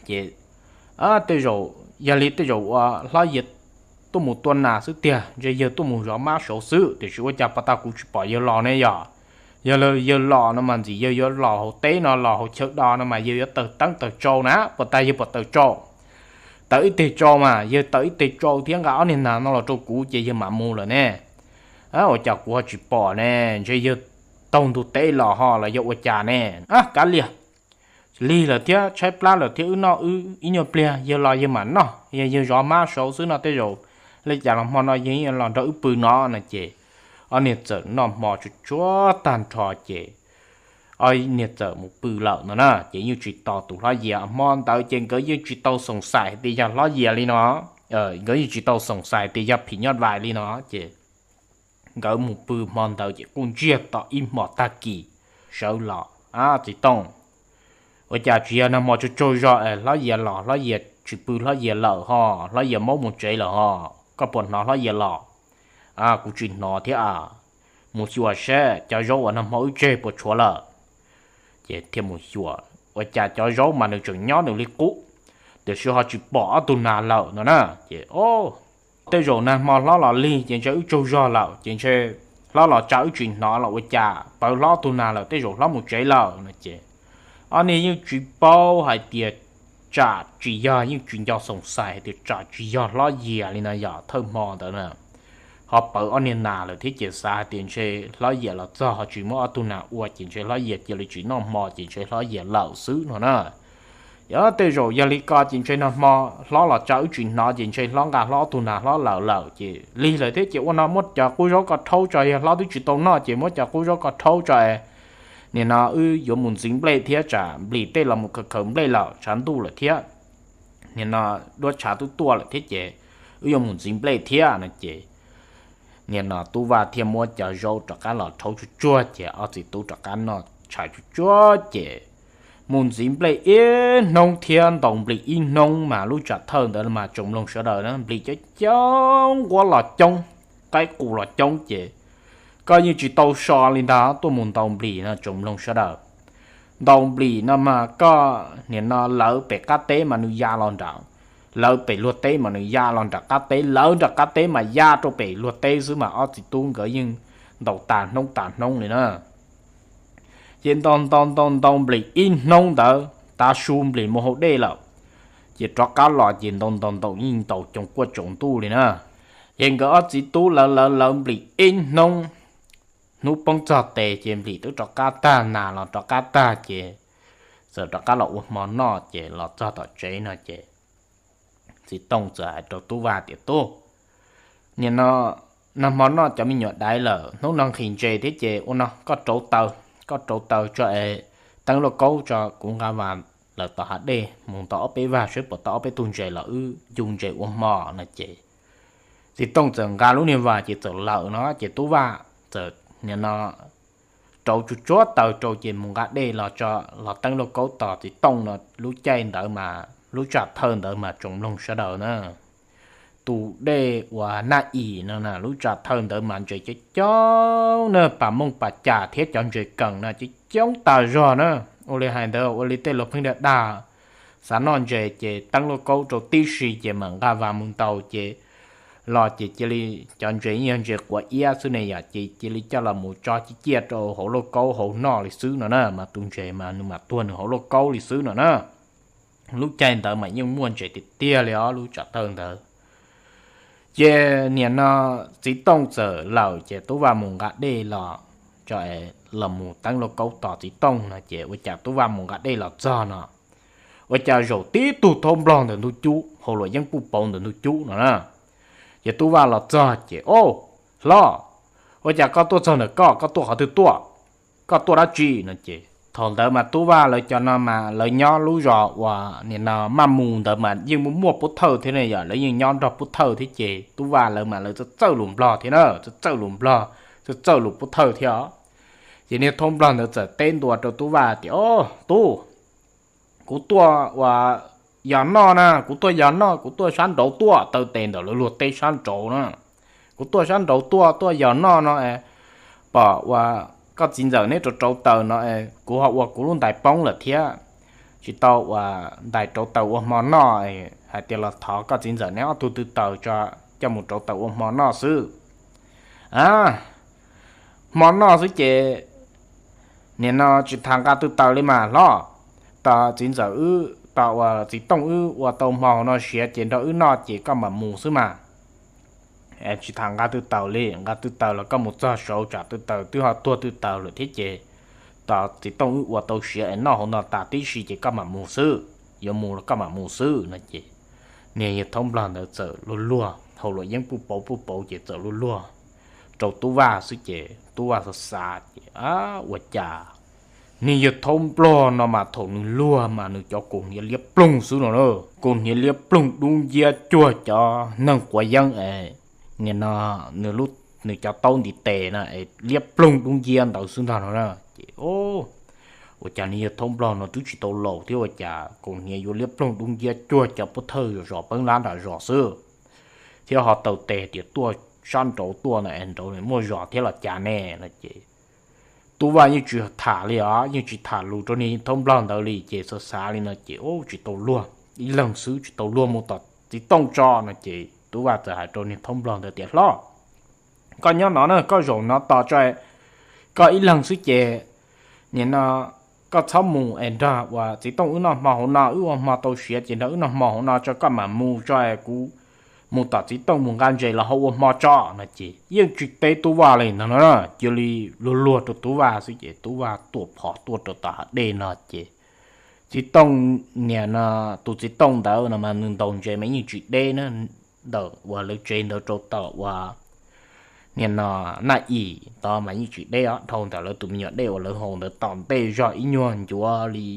Ces tej zaum, yog li tej zaum ua hlob Yias tuaj mus tua nas xwb tiag, ntshe yawg tuaj mus zov mab saud xwb, tiam sis ua cas pas tas kuv tsis pom yawg los ne yog? Yog yawg los no mas ntxim yawg yuav los hauv teb no, los hauv chaw do no mas yawg yuav taws teeb taws tsau na, pas tas yawg pom taws tsau. Taws ib teg tsau mas yawg taws ib teg tsau thiab nqa ob niag nas no los rau kuv ces yawg mam mus lawm ne. Ua cas kuv ho tsis pom ne? Ntshe yawg taug ntug teb los ho los yog ua cas ne? Kav liam, lig lawm thiab tshaib plab lawm thiab, wb noj wb ib nyuag pliag yawg los yawg mam noj, yog yawg zov mab saud xwb no tej zaum li cas los hmo no yawg los nrog wb pw no no ces ob niag txawm noj hmo tsuag tsuag tag nrho ces ob niag txawm mus pw lawm no na. Ces yeej tsis tos tus hlob Yias, hmo ntawd ces nkawd yeej tsis tau xoom xais hais tias yog hlob Yias li no, nkawd yeej tsis tau xoom xais tias yog phim nyoj vais li no ces nkawd mus pw hmo ntawd ces kuj ntsiag to ib hmos tag kis sawv los. Txiv Tooj, ua cas tsis yog nag hmo tsaug tsaug zog es hlob Yias los, hlob Yias tsis pw, hlob Yias lawm ho, hlob Yias maub mus tsev lawm ho, koj puas hnov hlob Yias los? Kuv tsis hnov thiab. Mus xyuas seb cov zaub uas nag hmo wb tseg puas tshuav lawm. Ces thiaj mus xyuas, ua cas cov zaub mas nws tseem nyob nws li qub, tiam sis ho tsis pom ob tug nas lawm no na. Ces tej zaum nag hmo hlob los lig ces ntshe wb tsaug zog lawm ces ntshe hlob los tsa wb tsis hnov los ua cas, pawv hlob ob tug nas lawm tej zaum hlob mus tsev lawm no ces ob niag yeej tsis paub hais tias tsam tsis yog, yeej tsis nco xoom xais hais tias tsam tsis yog hlob Yias li no yog thawj hmo ntawd na. Ho pawv ob niag nas lawm thiab ces xav hais tias ntshe hlob Yias los txog ho tsis muab ob tug nas ua ces ntshe hlob Yias cia li tsis noj hmo ces ntshe hlob Yias lawm xwb no na. Yog tej zaum yog li ko ces ntshe nag hmo hlob los tsa wb tsis hnov ces ntshe hlob nqa hlob ob tug nas hlob lawm lawm ces lig lawm thiab ces ua no muab cov qub zaub ko rhaub tso, yog hlob twb tsis tau noj ces muab cov qub zaub ko rhaub tso. Nim no wb yuav mus ntxiv nplej thiab tsam nplis tej los mus khaws khaws nplej lawm tshav ntuj lawm thiab. Nim no duab tshav twb tuaj lawm thiab ces wb yuav mus ntxiv nplej thiab no ces Nim no Tub Vaj thiaj muab cov zaub rov qab los rhaub tsuag tsuag ces ob txiv tub rov qab noj tshais tsuag tsuag ces mus ntxiv nplej ib hnub thiab ntaus nplis ib hnub mas lub tsam thawj ntawd mas tsoom mloog sawv daws na nplis coob coob, nquab los coob, qaib qus los coob ces koj yeej tsis tau so li ntag, tuaj mus ntaus nplis no tsoom mloog sawv daws. Ntaus nplis no mas koj nim no lawv pem qab teb mas nws ya los nram, lawv pem luag teb mas nws ya los nram qab teb, lawv nram qab teb mas ya rau pem luag teb xwb mas ob txiv tub nkawd yeej ntaus tas hnub tas hnub li na. Ces ntaus ntaus ntaus ntaus nplis ib hnub ntawd tav su nplis mus haus dej lawm, ces rov qab los ces ntaus ntaus ntaus yeej ntaus coos kuaj tsaus ntuj li na. Ces nkawd ob txiv tub lawv lawv lawv nplis ib hnub, hnub poob txog tes ces nplis twb rov qab tag, nas los rov qab tag ces txawm rov qab los ua hmo noj ces los txog tom tsev no ces txiv Tooj txawm hais rau Tub Vaj tias, Tub, nim no nag hmo noj cov me nyuam daiv lawm, hnub no nqhis ntses thiab ces ua no koj rauv taws, koj rauv taws tso es teeb lauj kaub tso kuv nqa vas lawm tom hav dej mus ntaus ob peb vag saib puas tau ob peb tug ntses los wb ncu ntses ua hmo no ces txiv Tooj txawm nqa lub niag vas ces txawm lawm no ces Tub Vaj txawm nim no rauv tsuag tsuag taws rau ces mus nqa dej los tso, los teeb lauj kaub tos txiv Tooj no. Lub caij ntawd mas lub tsam thawj ntawd mas tsoom mloog sawv daws na, tus dej uas Naj Yim no na lub tsam thawj ntawd mas ntses coob coob na, pas mooj pas cas thiab cov ntses kees no coob coob tas zog na. Ua li hais ntawd ua li tej laus pheej dag dag, xav noj ntses ces teeb lauj kaub rau tib si ces mam nqa vas mus ntaus ces los ces cia li cov ntses yeej yog ntses quav iab xwb ne yom, ces cia li coj los mus tso ciaj ciaj rau hauv lauj kaub hauv noj li xwb no na, mas tus ntses mas nws mam tuag nws hauv lauj kaub li xwb no na. Lub caij ntawd mas yeej muaj ntses tiag tiag li os lub tsam thawj ntawd. Ces nim no txiv Tooj txawm lawm ces Tub Vaj mus nqa dej los, los mus teeb lauj kaub tos txiv Tooj no ces ua cas Tub Vaj mus nqa dej los txog no ua cas zaum tib tug thaub nplog ntawm ntug cub, hauv luam yeeb puj pauv ntawm ntug cub no na. Ces Tub Vaj los txog ces, Au, hlob, ua cas koj tuaj txog ntawm koj, koj tuaj qhov twg tuaj? Koj tuaj dab tsi no ces thaum ntawd mas Tub Vaj lawv cov no mas lawv nyob lub zos uas nim no Maj Mus ntawd mas yeej muaj muaj pov thawj thiab ne yom, lawv yeej nyob nrog pov thawj thiab ces Tub Vaj lawv mas lawv txawj txawj lus nplog thiab na, txawj txawj lus nplog, txawj txawj lus pov thawj thiab os. Ces niag thaub nplog ntawd txawm teb ntua rau Tub Vaj tias, Au, Tub, kuv tuaj ua yos noj na, kuv tuaj yos noj, kuv tuaj sab nraud tuaj, taw tes ntawm lawv luag teb sab nraud na. Kuv tuaj sab nraud tuaj, tuaj yos noj no, pom ua koj txiv ntxawm neb rauv rauv taws no, kuv ho ua kuv lub ntais poob lawm thiab, tsis tau ua ntais rauv taws ua hmo noj, hais tias los thov koj txiv ntxawm neb ob tug tw taws tso, coj mus rauv taws ua hmo noj xwb. A, hmo noj xwb ces nim no tsis tas nqa tw taws li mas hlob, tos txiv ntxawm wb, tos uas txiv Tooj wb ua tau hmo hauv no siav ces nrog wb noj ces koj mam mus xwb mas. Tsis tas nqa tw taws li, nqa tw taws los koj mus txog saud tsam tw taws twb ho tuag tw taws lawm thiab ces tos txiv Tooj wb ua tau siav es noj hauv no tas tib si ces koj mam mus xwb, yuav mus los koj mam mus xwb no ces niag yawg thaub nplog ntawd txawm luag luag, hauv luam yeeb puj pauv puj pauv ces txawm luag luag rau Tub Vaj xwb ces Tub Vaj xav xav ces, A, ua cas niag yawg thaub nplog no mas thaum nws luag mas nws cov kaus hniav liab ploog xwb no na, kaus hniav liab ploog dub nciab cuag cov neeg quav yeeb es nim no nws cov taub ntiv tes na es liab ploog dub nciab ntawd xwb ntag no na. Ces ua cas niag yawg thaub nplog no twb tsis tau laus thiab ua cas kaus hniav yuav liab ploog dub nciab cuag cov pov thawj zos peeb lab nram zos xwb, thiab ho taw tes tias tuaj sab nraud tuaj no es nraud muaj zos thiab los cas ne no ces Tub Vaj yeej tsis tham li os, yeej tsis tham lus rau niag thaub nplog ntawd li ces xav xav li no ces, Ub, tsis tau luag, ib leeg xwb tsis tau luag, mus tom txiv Tooj tso no ces Tub Vaj txawm hais rau niag thaub nplog ntawd tias, Hlob, koj nyob no na, koj zaum no tos tso, koj ib leeg xwb ces nim no koj txhob mus es nrog uas txiv Tooj wb noj hmo hauv no, wb ua hmo tau siav ces nrog wb noj hmo hauv no tso, koj mam mus tso, kuv mus tom txiv Tooj mus nqa ntses los hau ua hmo tso no ces yeej tsis teb Tub Vaj li no na, cia li luag luag rau Tub Vaj xwb ces Tub Vaj tuaj phom tuaj rau tom hav dej no ces txiv Tooj, niag no, tus txiv Tooj ntawd no mas nws ntaus ntses mas yeej tsis deb na, ntawm uas lawv tsev ntawd rau tom uas niag no Naj Yim tod mas yeej tsis deb os, dhau ntawm lawv tus me nyuam dej uas lawv haus ntawd tom ntej zog ib nyuag ncuav li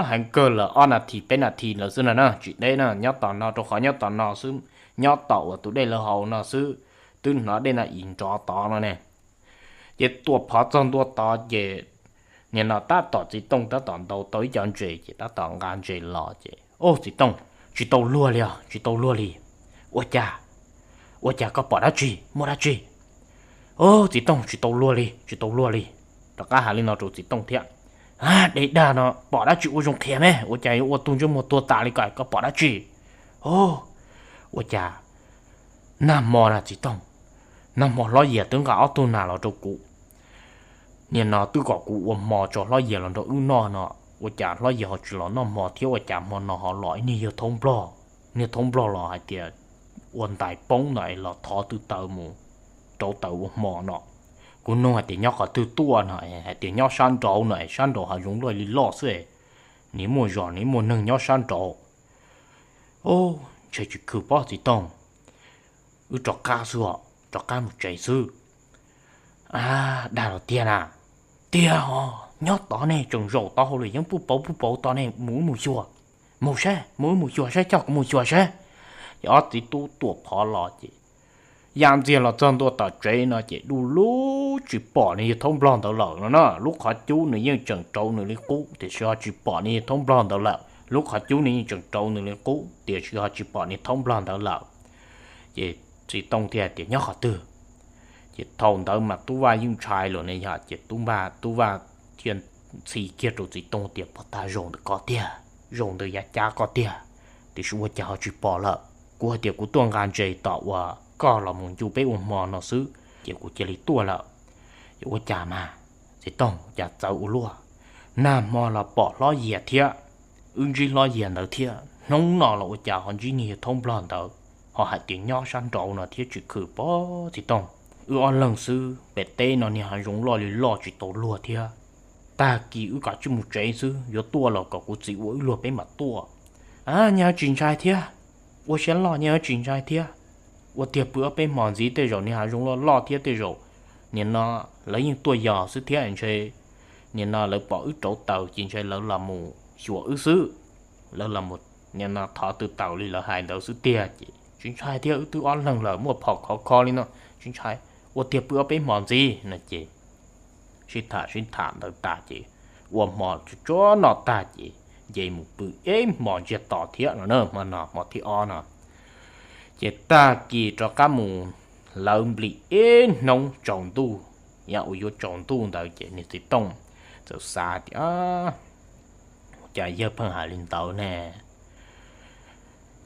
heev kawg lawm ob nas this peb nas this lawm xwb no na, tsis deb na, nyob tom no rau qhov nyob tom no xwb, nyob tom uas tus dej lawv haus no xwb, twb hnov dej no ib nrov tod no ne. Ces tuaj phov txog ntua tod ces nim no tab tom txiv tooj tab tom ntaus tau ib co ntses ces tab tom nqa ntses los ces, Au, txiv tooj, tsis tau luag li os, tsis tau luag li. Ua cas? Ua cas koj pom dab tsi, muaj dab tsi? Au, txiv tooj, tsis tau luag li, tsis tau luag li. Rov qab hais li no rau txiv tooj thiab, Dej dag no pom dab tsi ua zoo qhia me, ua cas yuav ua tug ntsej muag tuag tas li ko, koj pom dab tsi? Au, ua cas nag hmo na txiv tooj, nag hmo hlob Yias twb nqa ob tug nas los rau kuv. Nim no twb kom kuv ua hmo tso hlob Yias los nrog wb noj no, ua cas hlob Yias ho tsis los noj hmo thiab, ua cas hmo no ho los ib niag yawg Thoob Nplog, niag Thoob Nplog los hais tias ua ntais poob no es los thov tw taws mus rauv taws ua hmo no. Kuv nug hais tias nyob qhov twg tuaj no, hais tias nyob sab nraud no, sab nraud hav zoov loj li loj xwb, nws muaj zos nws muaj neeg nyob sab nraud. Au, ntshe tsis khwm pob txiv tooj, wb rov qab xwb os, rov qab mus tsev xwb. A, dag los tiag na. Tiag os, nyob tod ne, tseem zaum tod hauv lawm yeej puj pauv puj pauv tod ne, mus wb mus xyuas. Mus saib, mus wb mus xyuas saib, coj kuv mus xyuas saib. Ces ob txiv tub tuam phov los ces ya ntxiag los txog ntua tom tsev no ces du lug tsis pom niag yawg Thoob Nplog ntawd lawm no na. Lub qhov cub nws yeej tseem rauv nws li qub tiam sis ho tsis pom niag yawg Thoob Nplog ntawd lawm, lub qhov cub nws yeej tseem rauv nws li qub tiam sis ho tsis pom niag Thoob Nplog ntawd lawm. Ces txiv tooj thiaj hais tias nyob qhov twg. Ces thaum ntawd mas tub Vaj yeej ntshai lawm ne yog ces tub Vaj, tub Vaj thiaj ntxhi kiag rau txiv tooj tias pog tag zaum ntawm koj tiag, zaum ntawm yav cab koj tiag, tiam sis ua cas ho tsis pom lawm. Kuv hais tias kuv tuaj nqa ntses tom uas koj los mus ncu peb ua hmo no xwb ces kuv cia li tuaj lawm. Ces ua cas mas txiv tooj, cas txawv ua luaj, nag hmo los pom hlob Yias thiab, wb ntsib hlob Yias ntawd thiab, hnub no los ua cas ho ntsib niag yawg Thoob Nplog ntawd, ho hais tias nyob sab nraud no thiab tsis khwm pob txiv tooj. Wb ob leeg xwb, pem teb no niag hav zoov loj li loj tsis tau luag thiab. Tag kis wb kav tsij mus tsev xwb, yuav tuaj los kom kuv txiv ua wb luag peb mam tuaj. A, nyias tsis ntshai thiab, ua siab loj nyias tsis ntshai thiab. Ua tiag pw ob peb hmos ntxiv tej zaum niag hav zoov loj loj thiab tej zaum nim no lawv yeej tuaj yos xwb thiab ntshe nim no lawv pom wb rauv taws ces ntshe lawv los mus xyuas wb xwb, lawv los nim no thov tw taws li lawv hais ntawd xwb tiag ces tsis ntshai thiab, wb twb ob leeg lawm muaj phom khov kho li no, tsis ntshai, ua tiag pw ob peb hmos ntxiv no ces sib tham sib tham ntawd tag ces ua hmo tsuag tsuag no tag ces nce mus pw ib hmos ntsiag to thiab no na, hmo no hmo thib ob no. Ces tag kis rov qab mus lawv nplis ib hnub tsaus ntuj, yav uas yuav tsaus ntuj ntawd ces niag txiv tooj txawm xav tias, Cas yawg pheej hais li ntawd ne?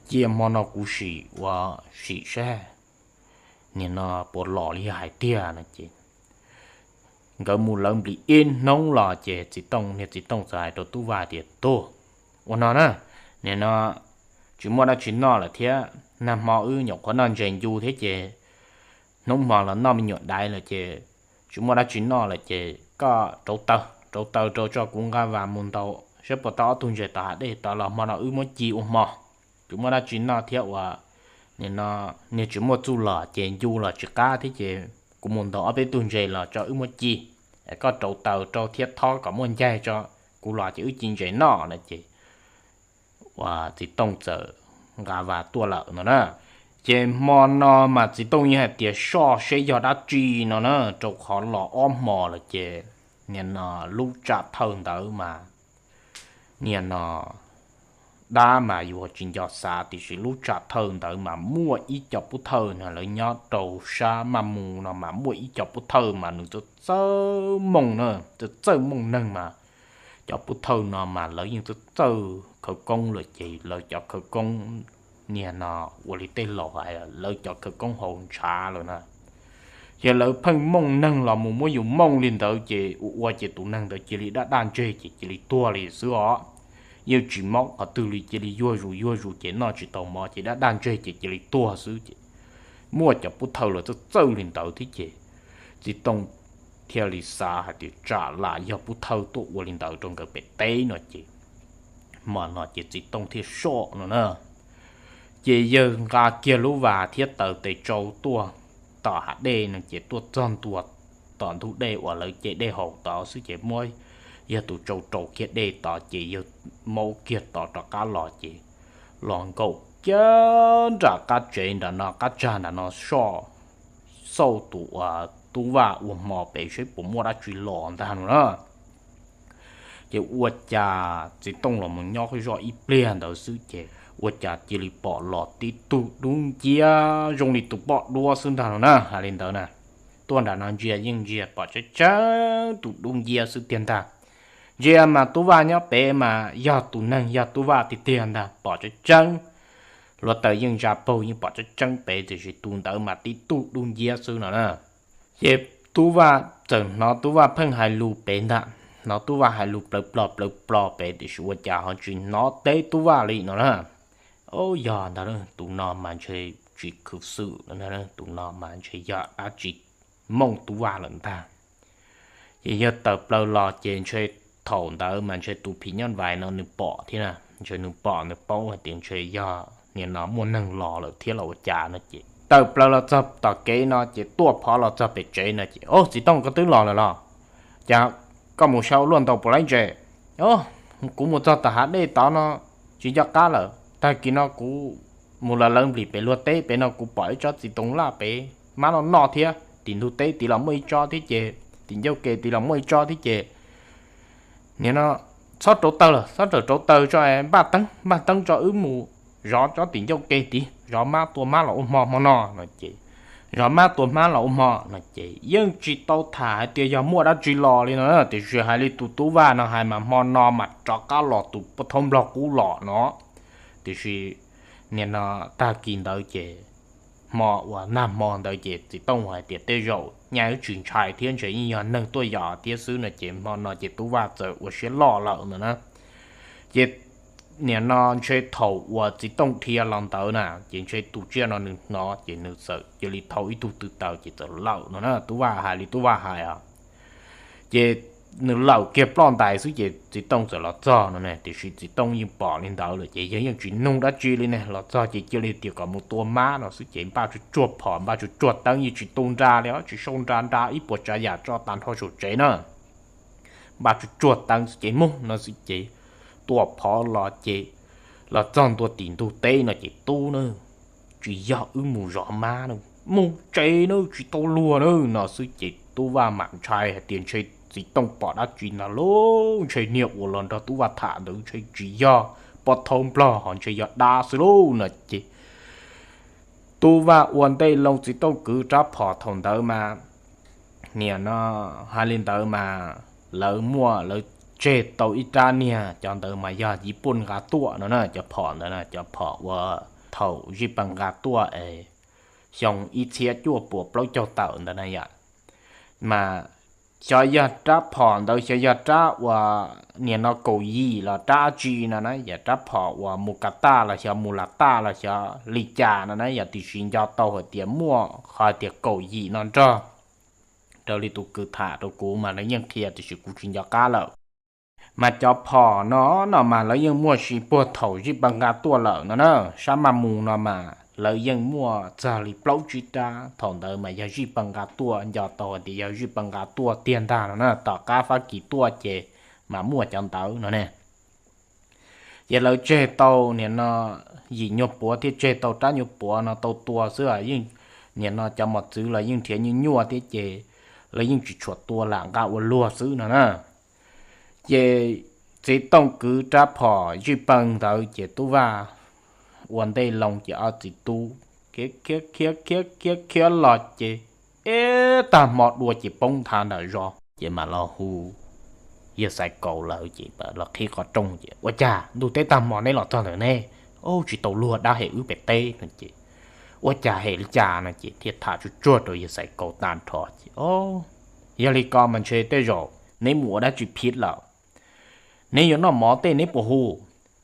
Cia hmo no kuv sim ua sim saib nim no puas los li yawg hais tiag no ces nkawd mus lawv nplis ib hnub los ces txiv tooj, niag txiv tooj txawm hais rau tub Vaj tias, Tub, ua no na, nim no tsis muaj dab tsi noj lawm thiab, nag hmo wb nyuam qhuav noj ntses ncu thiab ces hnub hmo los noj me nyuam daiv lawm ces tsis muaj dab tsi noj lawm ces koj rauv taws, rauv taws rau tso kuv nqa vas mus ntaus saib puas tau ob tug ntses tom hav dej tod los hmo no wb muab ci ua hmo. Tsis muaj dab tsi noj thiab uas nim no niag tsis muaj txuj lom ces ncu los tsis qab thiab ces kuv mus ntaus ob peb tug ntses los tso wb muab ci. Es koj rauv taws rau thiab thob kom muaj ncaig tso kuv los ces wb ci ntses noj no ces uas txiv tooj txawm nqa vas tuaj lawm no na. Ces hmo no mas txiv tooj yeej hais tias soj seb yog dab tsi no na, rau qhov los ob hmos lawm ces nim no lub tsam thawj ntawd mas nim no dab mas yus tsis nco xav tiam sis lub tsam thawj ntawd mas muaj ib co pub thawj no lawv nyob rau sab maj mus no mas muaj ib co pub thawj mas nws txawj txawj mooj na, txawj txawj mooj neeg mas cov pub thawj no mas lawv yeej txawj txawj khawv koob lawm ces lawv cov khawv koob nim no ua li tej laus hais lawv cov khawv koob haus ntshav lawm na. Ces lawv pheej mooj neeg los mus muab yus mooj li ntawd ces ua ua ces tus neeg ntawd cia li daj daj ntseg ces cia li tuag li xwb os. Yeej tsis mob qhov twg li, cia li yuag zus yuag zus ces noj tsis tau mov ces daj daj ntseg ces cia li tuag xwb ces muaj cov pub thawj lawv txawj txawj li ntawd thiab ces txiv tooj thiaj li xav hais tias tsam lam yog pub thawj tuaj ua li ntawd rau nkawd pem teb no ces hmo no ces txiv tooj thiaj soj no na. Ces yawg nqa kiag lub vas thiab taws tes tsau tuaj tom hav dej no ces tuaj txog ntua tom ntug dej uas lawv ce dej haus tod xwb ces muab yawg tus tsau rau kiag dej tod ces yawg maub kiag tod rov qab los ces los nkaum kiag nram qab tsev nram no, qab tsag nram no soj xauj tus uas Tub Vaj ua hmo pem seb puas muaj dab tsi los ntag no na. Ces ua cas Txiv Tooj los mus nyob zoj ib pliag ntawd xwb ces ua cas cia li pom los tib tug dub nciab zoo li tus poj duab xwb ntag no na, hais li ntawd na. Tuaj nram no ntsia yeej ntsia pom tseeb tseeb tus dub nciab xwb tiag ntag. Ntsia mas Tub Vaj nyob pem mas yog tus neeg yog Tub Vaj tiag tiag ntag, pom tseeb tseeb. Hluav taws yeej ntsa paug yeej pom tseeb tseeb pem tiam sis tus ntawd mas tib tug dub nciab xwb no na. Ces Tub Vaj txawm hnov Tub Vaj pheej hais lus pem ntag, hnov Tub Vaj hais lus plawv plog plawv plog pem tiam sis ua cas ho tsis hnov teb Tub Vaj li no na. Au, yog ntag, tus no mas ntshe tsis khwv xwm, tus no mas ntshe yog dab tsi mooj Tub Vaj lawm ntag. Ces yog tawm plaws los ces ntshe thaum ntawd mas ntshe tus phim nyuj vais no nws pom thiab na, ntshe nws pom nws paub hais tias ntshe yog nim no muaj neeg los lawm thiab los ua cas no ces tawm plaws los txog tom kev no ces tuaj phov los txog pem tsev no ces, Au, Txiv Tooj, koj twb los lawm los? Cas koj mus sau luaj ntau puas laib ntses? Au, kuv mus txog tom hav dej tod no tsis nco qab lawm, tag kis no kuv mus lawv lawv nplis pem luag teb pem no kuv pom ib tsob txiv toov laj pem mab noj noj thiab, tim ntug teb tid los muaj ib tsob thiab ces, tim ncauj ke tid los muaj ib tsob thiab ces nim no txhob rauv taws lawm, txhob rawm rauv taws tso, npaj teeb npaj teeb tso wb mus zov tsob tim ncauj ke tid, zov mab tua mab los ua hmo hmo no no ces, zov mab tua mab los ua hmo no ces yeej tsis tau tham hais tias yog muaj dab tsi los li no na, tiam sis hais li tus Tub Vaj no hais mas hmo no mas rov qab los tus poj thaub nplog qub los no. Tiam sis nim no tag kis ntawd ces hmo uas nag hmo ntawd ces Txiv Tooj hais tias tej zaum nyaj wb tsis ntshai thiab ntshe yeej yog neeg tuaj yos thiab xwb no ces hmo no ces Tub Vaj txawm ua siab loj lawm no na. Ces nim no ntshe thaum uas Txiv Tooj dhia los ntawd na ces ntshe tus tsiaj no nws hnov ces nws txawm cia li thau ib tug tw taws ces txawm lawm no na, Tub Vaj hais li Tub Vaj hais os. Ces nws lawm kiag ploj ntais xwb ces Txiv Tooj txawm los txog no ne, tiam sis Txiv Tooj yeej pom li ntawd lawm ces yog yeej tsis nug dab tsi li ne, los txog ces cia li tias kom mus tua mab no xwb ces npaj tsuag tsuag phom npaj tsuag tsuag teeb yeej tsis tu nra li os, tsis sau nra nra ib puas tsav yam tso tag nrho saum tsev na. Npaj tsuag tsuag teeb xwb ces mus no xwb ces tua phov los ces los txog ntua tim ntug teb no ces, Tub na, tsis yog wb mus zov mab na, mus tsev na, tsis tau luag na no xwb ces Tub Vaj mam ntshai hais tias ntshe Txiv Tooj pom dab tsi ntag lauj, ntshe niag uas los nrog Tub Vaj tham ntawd ntshe tsis yog poj thaub nplog ho ntshe yog dab xwb lauj no ces Tub Vaj ua ntej loo Txiv Tooj kwv rab phom thaum ntawd mas, nim no hais li ntawd mas lawv muaj lawv tseg tau ib rab niag cov ntawd mas yog Yiv Poj nqa tuaj no na, cov phom ntawd na, cov phom uas thaum Zij Paj nqa tuaj es xyoo ib txhiab cuaj puas plaub caug tawm ntawd na yom. Mas xyov yog rab phom ntawd xyov yog rab uas nim no kaum yim los rab dab tsi no na, yog rab phom uas mus kas taj los xyov mus las taj los xyov li cas no na, yog tiam sis nco tau hais tias muaj qhov hais tias kaum yim no nrog, raws li tus kwv tham rau kuv mas lawv yeej qhia tiam sis kuv tsis nco qab lawm. Mas cov phom no no mas lawv yeej muaj tsis puag thaum Zij Paj nqa tuaj lawm no na, sab maj mus no mas lawv yeej muaj txog li plaub tsib rab, thaum ntawd mas yog Zij Paj nqa tuaj, nco tau hais tias yog Zij Paj nqa tuaj tiag ntag no na, tom qab Fab Kis tuaj ces mas muaj cov ntawd no ne. Ces lawv tseg tau nim no yim nyuag puav thiab tseg tau rab nyuag puav no tau tua xwb, yeej nim no cov mos txwv los yeej nrhiav nyuaj nyuaj thiab ces lawv yeej tsis tshua tua lam nqa ua luag xwb no na. Ces Txiv Tooj kwv rab phom Zij Paj ntawd ces Tub Vaj ua ntej loo ces ob txiv tub khiav khiav khiav khiav khiav los ces ib tag hmo dua ces poob nthav ntawm zos ces mam los hu yawg Xaiv Kaus lawv ces los qhib qhov rooj ces, Ua cas ntuj teb tag hmo neb los txog ntawm ne? Ub, tsis tau luag, dab hem wb pem teb no ces, Ua cas hem li cas no ces thiaj tham tsuag tsuag rau yawg Xaiv Kaus tag nrho ces, Yog li ko mas ntshe tej zaum neb mus ua dab tsi phiv lawm. Neb yuav noj mov tej neb puas hu?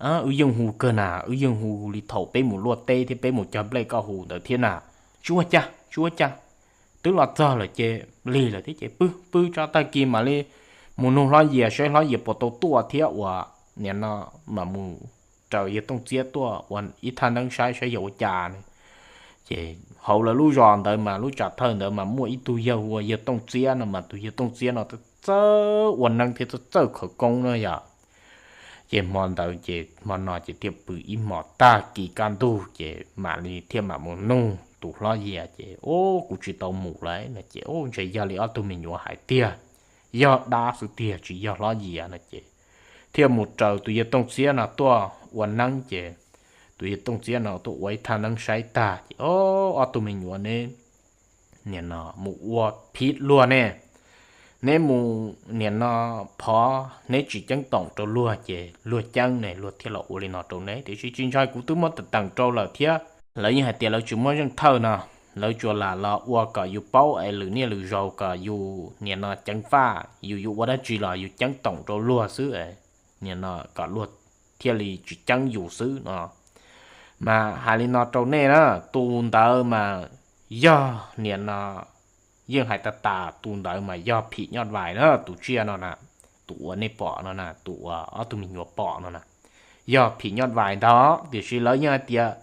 Wb yeej hu kawg na, wb yeej hu li thaum peb mus luaj teb thiab peb mus cog nplej koj hu ntawd thiab na. Tsis ua cas, tsis ua cas, twb los txog lawm ces lig lawm thiab ces pw pw tso, tag kis mam li mus nug Hlob Yias saib Hlob Yias puas tau tuaj thiab uas nim no mam mus raws yawg Tooj Txiab tuaj ua ib thaj neeb saib saib yog ua cas ne. Ces hauv lawv lub zos ntawd mas lub tsam thawj ntawd mas muaj ib tug yawg hu ua yawg Tooj Txiab no mas tus yawg Tooj Txiab no txawj ua neeb thiab txawj khawv koob na yom. Ces hmo ntawd ces hmo no ces thiaj pw ib hmos, tag kis kaj ntug ces mam li thiaj mam mus nug tus hlob Yias ces, Ub, kuv tsis tau mus lawm no ces, Ub, ntshe yog li ob tug me nyuam hais tiag, yog dab xwb tiag tsis yog hlob Yias no ces thiaj mus raws tus yawg Tooj Txiab no tuaj ua neeb ces tus yawg Tooj Txiab no tuaj ua ib thaj neeb saib tag ces, Ob, ob tug me nyuam neb nim no mus ua phim luag ne, neb mus nim no phov neb tsis ceeb toom rau luag ces luag ceeb ne luag thiaj los ua li no rau neb, tiam sis tsis ntshai, kuv twb muab teem rau lawm thiab. Lawv yeej hais tias lawv tsis muaj zeej thawj no, lawv tsuas lam los ua kom yus paub es lwm niaj lwm zaus kom yus nim no ceev faj, yus yuav ua dab tsi los yus ceeb toom rau luag xwb, nim no kom luag thiaj li tsis ceeb yus xwb no. Mas hais li no rau nej na, tus ntawd mas yog nim no yeej hais tas tas tus ntawd mas yog phim nyuj vais na, tus tsiaj no na, tus uas nej pom no na, tus uas ob tug me nyuam pom no na, yog phim nyuj vais ntag. Tiam sis lawv yeej hais tias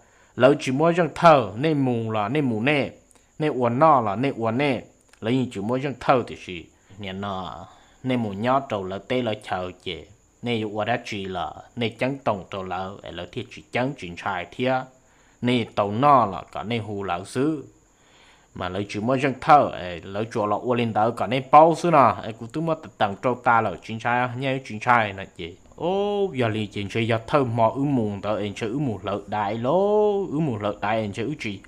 lawv tsis muaj zeej thawj, nej mus los nej mus nej, nej ua noj los nej ua nej, lawv yeej tsis muaj zeej thawj. Tiam sis nim no nej mus nyob rau lawv teb lawv chaw ces nej yuav ua dab tsi los nej ceeb toom rau lawv es lawv thiaj tsis ceeb tsis ntshai thiab. Nej tau noj los kom nej hu lawv xwb, mas lawv tsis muaj zeej thawj, lawv tsuas los ua li ntawd kom nej paub xwb no. Kuv twb muab teem rau tas lawm, tsis ntshai, nyob tsis ntshai no ces, Yog li ces ntshe yog thawj hmo wb mus ntawd es ntshe wb mus hlawv daiv lauj, wb mus hlawv daiv es ntshe wb tsis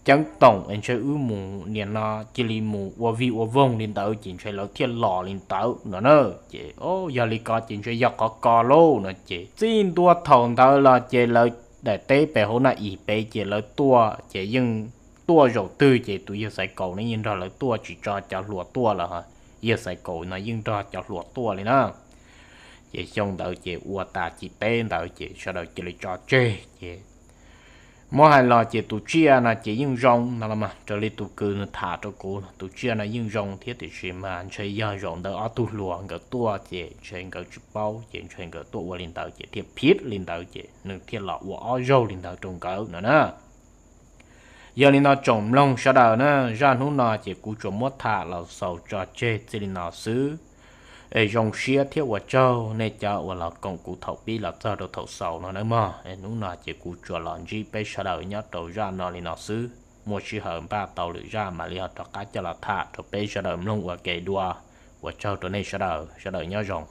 ceeb toom es ntshe wb mus nim no cia li mus ua vij ua voog li ntawd ces ntshe lawv thiaj los li ntawd no na. Ces, Yog li ko ces ntshe yog qhov ko lauj no ces txij ntua thaum ntawd los ces lawv daim teb pem hauv Naj Ib pem ces lawv tuaj ces yeej tuaj zaum twg ces tus yawg Xaiv Kaus ne yeej nrog lawv tuaj, tsis tso cov hluas tuaj lawm, yawg Xaiv Kaus no yeej nrog cov hluas tuaj li na. Ces xyoo ntawd ces ua tas cim teb ntawd ces sawv daws cia li tso tseg ces muab hais los ces tus tsiaj no ces yeej zoo no los mas, raws li tus kws nws tham rau kuv, tus tsiaj no yeej zoo thiab, tiam sis mas ntshe yog zaum ntawd ob tug hluas nkawd tuaj ces ntshe nkawd tsis paub ces ntshe nkawd tuaj ua li ntawd ces thiaj phim li ntawd ces nws thiaj los ua ob zaug li ntawd rau nkawd no na. Yog li no tsoom mloog sawv daws na, zaj hnub no ces kuv tsuas muab tham los xaus tso tseg txij li no xwb. Es zoo siab thiab ua tsaug nej cov uas los koom kuv thaum pib los txog rau thaum xaus no nawb mog. Es hnub no ces kuv tsuas los ntsib peb sawv daws nyob rau zaj no li no xwb, muaj sij hawm npaj tau lwm zaj mam li ho rov qab coj los tham rau peb sawv daws mloog ua ke dua. Ua tsaug rau nej sawv daws, sawv daws nyob zoo.